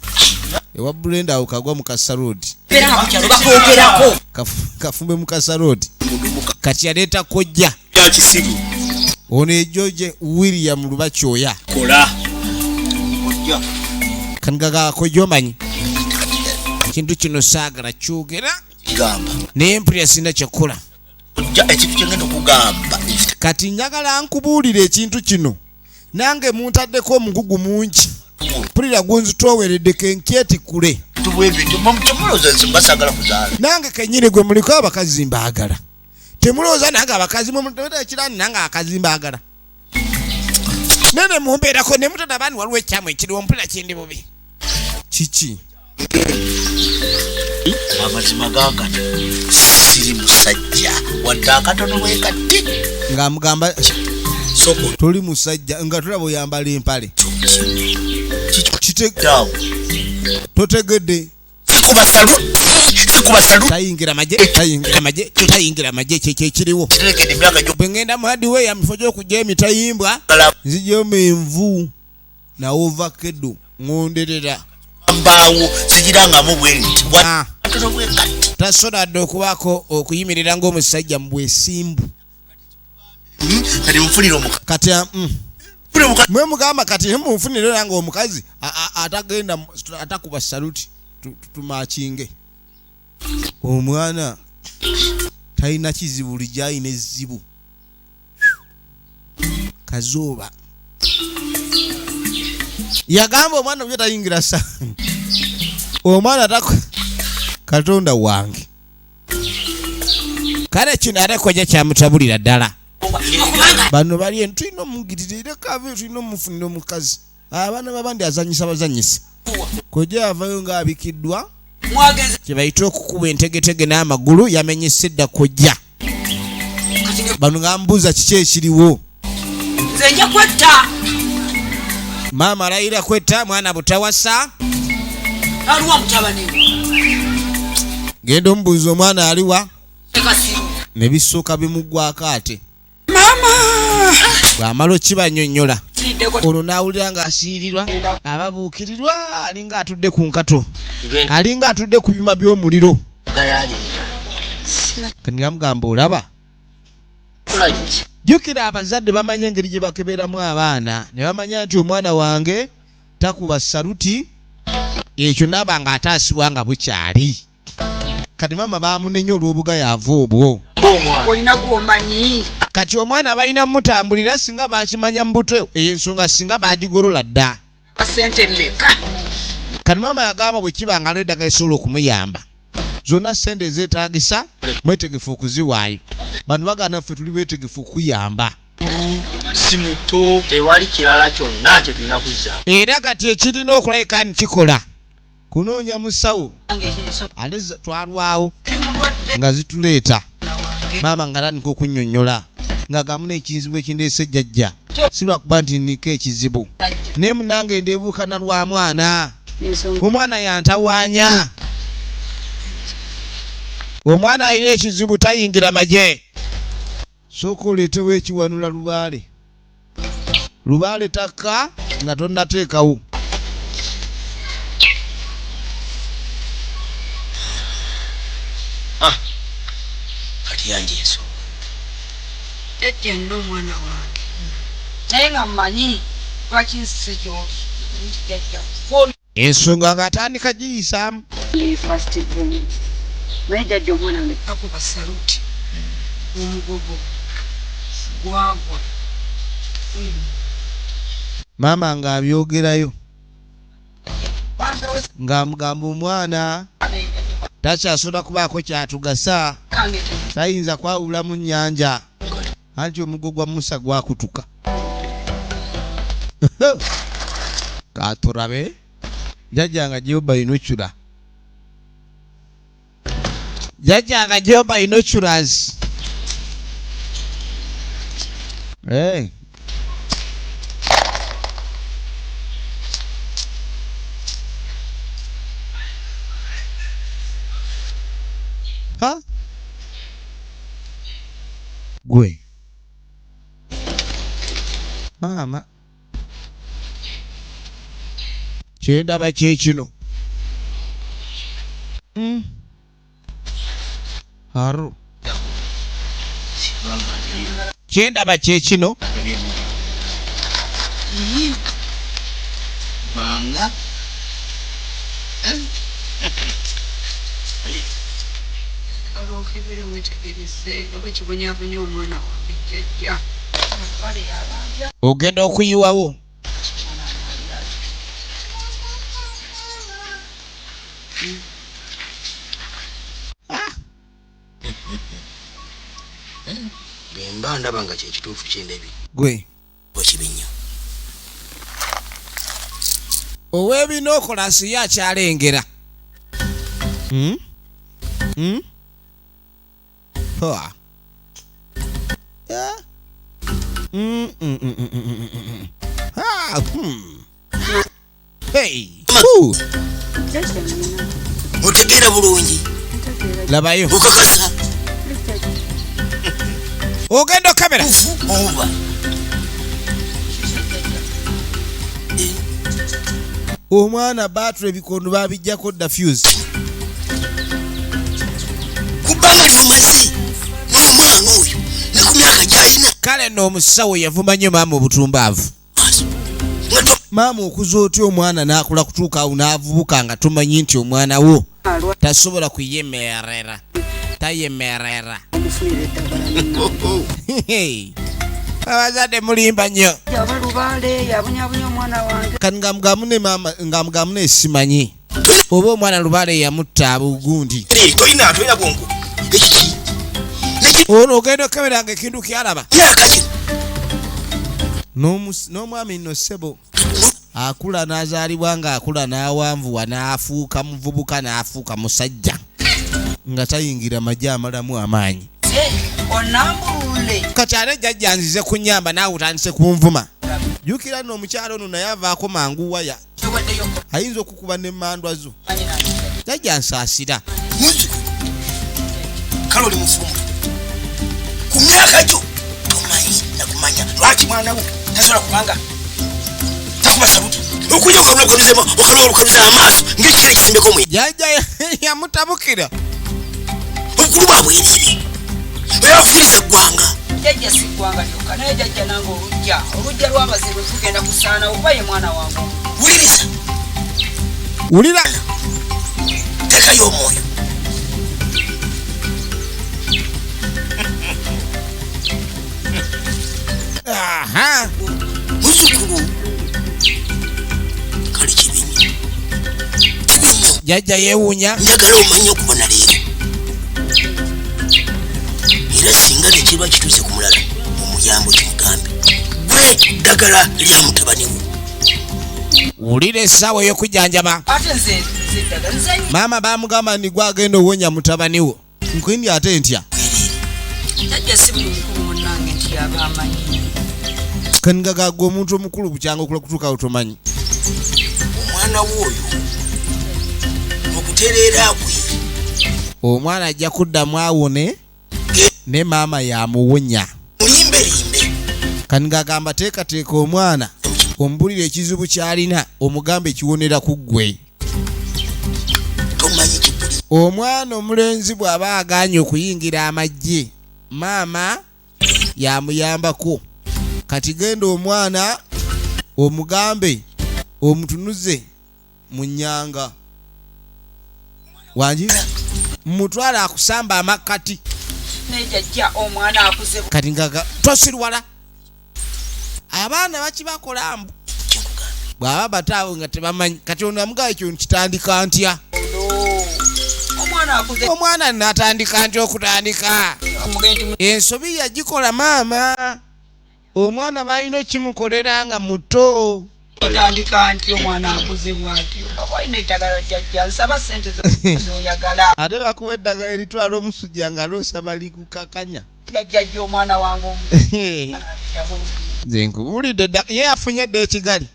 ewa Brenda awo Kagwa mu Kasarodi. Beera nga ku kyalo bakwogerako. Kafumbe mu Kasarodi. Kati yaleeta kojja. Bya kisiru. Ono ejoje William Lubakyoya. Kola. Kojja. Kanigaga kojja, omanyi ekintu kino saagala kyogera. Gamba. Naye mpulira sirina kyekukola. Kojja, ekintu kyengenda okugamba. Kati njagala nkubuulira ekintu kino, nange muntaddeko omugugu mungi, mpulira gunzitooweredde kenkyetikule. Tubwebityo temulowooza nze mbasagala kuzaala. Nange kenyini gwe muliko abakazi mbaagala, temulowooza nange abakazi mwe ekirani, nange abakazi mbaagala nene mumbeerako ne mutadaba ni waliwo ekyamu ekiriwo, mpulira kindi bubi kiki. Amazima gakati siri musajja wadde akatono bwe kati. Ng'amugamba toli musajja nga tulaba oyambala empale. Awo. Totegedde. Sikuba saluti, sikuba saluti. Tayingira magye, tayingira magye, tayingira magye, kyekyo ekiriwo. Kitegedde emyaka gyo. Bwe ngenda mu hardware, mu kifo ky'okujja emitayimbwa, nzijjamu envu nawo vakedo ŋŋonderera. Mbaawo sigirangamu bwenti. Ah. Katono bwe kati. Tasobola dde okubaako okuyimirira ng'omusajja mu bwesimbu. Kati mufunire omukazi. Kati mwe mugamba kati munfunire era ng'omukazi atagenda atakuba saluti tumakinge. Omwana talina kizibu bulijjo alina ezzibu. Kazooba yagamba omwana bulijjo tayingira sa omwana Katonda wange. Kale kino ate kojja kyamutabulira ddala. Bano bali eno tulina omugirira era kave tulina omufunira omukazi. Abaana babandi azanyisa bazanyisa. Kojja yavayo ng'abikiddwa. Kye bayita okukuba entegetege n'amagulu yamenyese dda kojja. Bano nga mbuuza kiki ekiriwo. Nze nja kwetta. Maama alayira kwetta mwana butawasa. Aliwa mutabani we. Genda omubuuza omwana aliwa. Ne bisooka bimuggwako ate. Maama. Bw'amala okibanyonnyola. Olwo n'awulira ng'asiirirwa, ababuukirirwa, alinga atudde ku nkato. Alinga atudde ku byuma by'omuliro. Kati nga mugamba olaba. Jjukira abazadde bamanya engeri gye bakeberamu abaana ne bamanya nti omwana wange takuba saluti ekyo naaba ng'ataasibwa nga bukyali. Kati maama baamunenya olw'obugayaavu obwo. Olina gw'omanyi. Kati omwana balina mutambulira singa bakimanya mu buto eyo ensonga singa baagigolola dda. Ssente mmeka? Kati maama yagamba bwe kiba nga eddagala esobola okumuyamba zonna ssente ezeetaagisa mwetegefu okuziwaayo. Bano bagaana ffe tuli beetegefu okuyamba. Si muto. Tewali kirala kyonna kye tulina kuzza. Era kati ekirina okulabika nti kikola kunoonya musawo ate twalwawo nga zituleeta. Maama nga atandika okunnyonnyola ng'agamba n'ekizibu ekindeese jjajja si lwakuba nti nniko ekizibu naye munnange ndeebuukana lwa mwana. Omwana yantawaanya. Omwana alina ekizibu tayingira magye. Sooka oleetewo ekiwanula lubaale. Lubaale takka nga tonnateekawo. Ah, kati yange ensonga. Jjajja nina omwana wange naye nga mmanyi lwaki nzise gy'oli. Jjajja. Ensonga ng'atandika giyisaamu. Naye jjajja omwana wange akuba saluti omugogo gwagwa. Maama ng'abyogerayo ng'amugamba omwana takyasobola kubaako kyatugasa, tayinza kwawula mu nnyanja anti omugo gwa Musa gwakutuka. Katurabe jjajja nga gyoba inochula. Jjajja nga gyoba inochulas. Hey. Ha? Gwe. Maama. Kyendaba kye kino. Haru. Kyendaba kye kino. Banga. Olwokebera mwetegereze oba ekibonyabonya omwana wange jjajja. Ogenda okuyiwawo. Bwe mba ndaba nga kye kituufu kye ndabye. Gwe. Oba kibi nnyo. Ow'ebinookolasi ye akyalengera. Ha. Yeah. Ha. Hey. Woo. Otegeera bulungi. Labayo. Okakasa. Ogenda okebera. Oba. Omwana battery ebikondo babijjako dda fuse. Ku bbanga lyomaze n'omwana oyo ne ku myaka gy'alina. Kale nno omusawo yavuma nnyo maama obutumbaavu. Maama okuza otya omwana n'akula kutuuka awo n'avubuka nga tomanyi nti omwana wo tasobola kuyemerera, tayemerera. Abazadde mulimba nnyo. Yaba lubaale yabonyabonya omwana wange. Kati nga mugamune maama, nga mugamune simanyi oba omwana lubaale yamutta abugundi. Tolina, tolina bwongo. Ekiki? Ono ogenda okebera nga ekintu kyalaba. Myaka gino. N'omwami nno ssebo akula n'azaalibwa ng'akula n'awanvuwa n'afuuka muvubuka n'afuuka musajja nga tayingira magye amalamu amaanyi. Onambulule. Kati ate jjajja nzize kunnyamba naawe otandise kunvuma. Jjukira nno omukyala ono naye avaako mangu waya. Ayinza okukuba n'emmandwa zo. Jjajja nsaasira. Muzzukulu, kale oli mufumbo. Ku myaka gyo tomanyi na kumanya lwaki mwana wo tasobola kubanga takuba saluti. Okujja okaluza amaaso ng'ekikere ekisimbeko omwe. Jjajja yamutabukira. Obukulu bwa bwereere. Era afukiriza eggwanga. Jjajja si ggwanga lyokka naye jjajja nange olujja. Olujja lw'abazibu tugenda kusaanawo kuba ye mwana wange. Wuliriza. Wulira. Teekayo omwoyo. Aha. Muzzukulu. Kale kibi nnyo. Kibi nnyo. Jjajja yeewuunya. Njagala omanye okubona leero. Era singa tekiba kituuse ku mulala, omuyambo kimugambe. Gwe ddagala lya mutabani wo. Wulira essaawa ey'okujjanjaba. Ate nze nze eddagala nze nyi- Maama baamugamba nti gwe agenda owonya mutabani wo. Nkwindi ate ntya? Jjajja si buli mukulu munnange nti yaba amanyi. Kaniga ga gwe omuntu omukulu bukyanga okula kutuuka tomanyi. Omwana wo oyo okutereera kwe. Omwana ajja kuddamu awone ne maama yamuwonya. Mulimbelimbe. Kaniga agamba teekateeka omwana omubulire ekizibu ky'alina omugambe ekiwonera ku ggwe. Tomanyi kibuli. Omwana omulenzi bw'aba agaanye okuyingira amagye, maama yamuyambako. Kati genda omwana omugambe omutunuze mu nnyanga. Wangi? Mutwale akusamba amakkati. Naye jjajja omwana akuze bu- Kati nga tosirwala. Abaana bakibakola mbu. Bw'aba bataawe nga tebamanyi. Kati ono amugamba ekyo nkitandika ntya? Omwana akuze. Omwana n'atandika ntya okutandika? Omugenzi mu- Ensobi yagikola maama. Omwana balina okimukolera nga muto. Otandika ntya omwana akuze bw'atyo? Oba olina eddagala jjajja, nsaba ssente z'oyagala. Ate bakuwa eddagala eritwala omusujja nga lw'osaba likukakanya. Jjajja omwana wange omu. Nze nkubuulidde dda, ye afunye dda ekigali.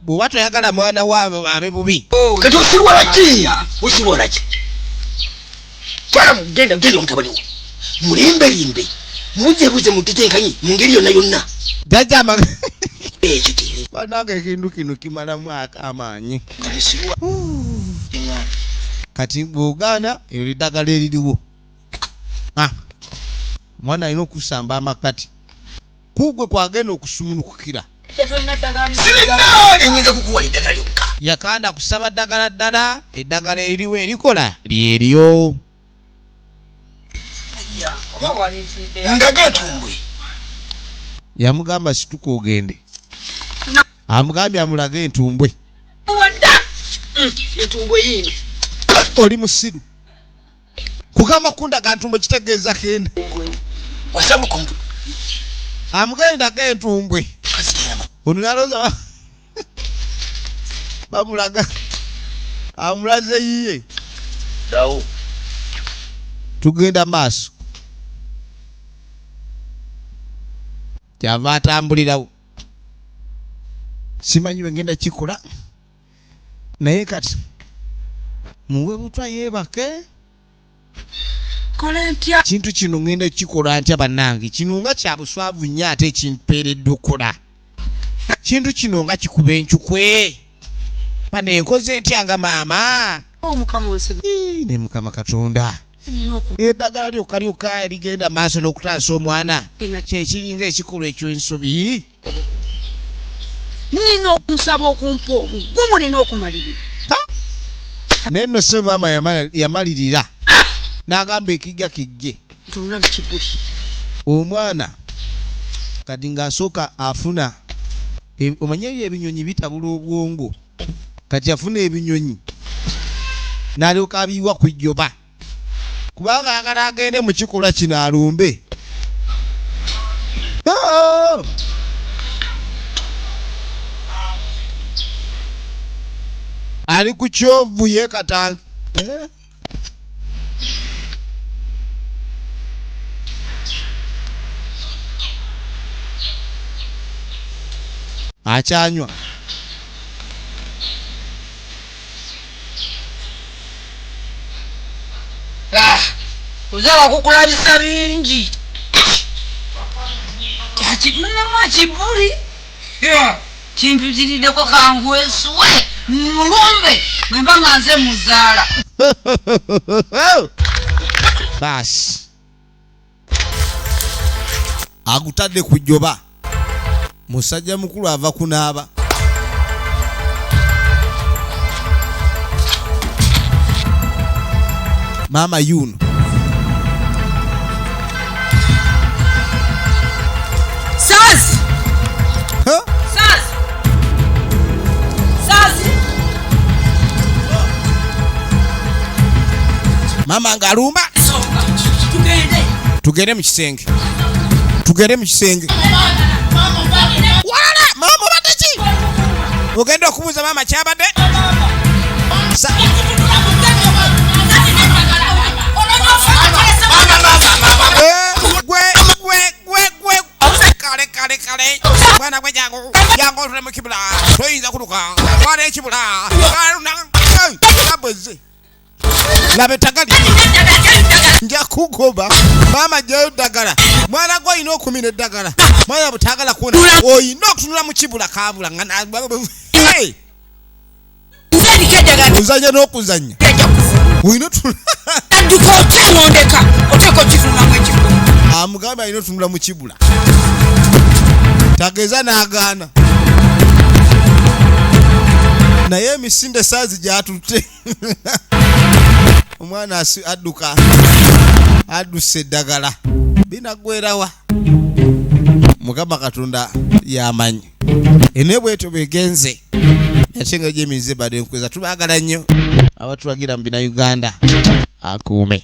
Bw'oba toyagala mwana waabwe abe bubi. Kati osirwala ki? Osirwala ki? Twala genda, genda omutabani wo. Mulimbelimbe. Mubuzebuze mutetenkanye mu ngeri yonna yonna. Jjajja Ekyo kiri. Bannange ekintu kino kimalamu amaanyi. Kati bw'ogaana eryo eddagala eririwo. Omwana alina okusamba amakati. Kugwe kwagenda okusumulukukira. Sirina enyinza kukuwa eddagala lyokka. Yakanda kusaba ddagala ddala, eddagala eririwo erikola lyeryo. Ndaga entumbwe. Yamugamba situka ogende. Amugambye amulage entumbwe. Entumbwe yiino. Oli musiru. Kugamba kundaga ntumbwe kitegeeza kenda. Amugambye ndaga entumbwe. Ono n'alowooza bamulaga. Amulaze yiye. Dawo. Tugenda maaso. Kyava atambulirawo. Simanyi bwe ngenda kikola. Naye kati muwe butwa yeebake. Kola ntya? Kintu kino ngenda kikola ntya bannange? Kino nga kya buswavu nnyo ate ekimpeereddwa okukola. Kintu kino nga kikuba encukwe. Bano enkoze ntya nga maama? Ii, ne Mukama Katonda. Eddagala lyokka lyokka ligenda maaso n'okutaasa omwana kyekiringa ekikolwa eky'ensobi. Nina okusaba okumpa obugumu, nina okumalirira. Naye nno ssebo maama yamalirira n'agamba ekijja kijje. Tunula mu kibuli. Omwana kati ng'asooka afuna omanye ebyo ebinyonyi bitabula obwongo, kati afuna ebinyonyi n'alyoka abiyiwa ku jjoba kubanga ayagala agende mu kikolwa kino alumbe. Oh! Ali ku kyovu ye kata eh? Akyanywa. Ozaala kukulabisa bingi. Kyakimunamu akibuli. Kimpitiriddeko kangweswe mulumbe bwe mba nga nze muzaala. Baasi agutadde ku jjoba. Musajja mukulu ava kunaaba. Maama yuno. Sazi! Huh? Sazi! Sazi! Maama ng'alumba. Songa. Tugende. Tugende mu kisenge. Tugende mu kisenge. Walala, maama obadde ki? Ogenda okubuuza maama kyabadde? Gwe, gwe, gwe, gwe. Kale, kale, kale. Mwana gwe jangu. Jangu otule mu kibula. Toyinza kuluka. Mwana ekibula. Mwana Laba ettagali. Nja kugoba. Maama jjayo eddagala. Mwana gwe olina okumira eddagala. Mwana bw'otaagala kuwona, olina okutunula mu kibula kaabula nga na-, Hey! Ozannya n'okuzannya. Olina otunula. Adduka okyengondeka, oteeka okitunulamu ekibula. Amugamba alina otunula mu kibula. Tageza n'agaana. Naye emisinde saazi gy'atutte. Omwana adduka, adduse eddagala. Binaggwerawa? Mukama Katonda y'amanyi. Eno bwetyo bwegenze. Ate nga gy'emize badde nkweza, tubaagala nnyo abatuwagira mu bina Uganda. Akuume.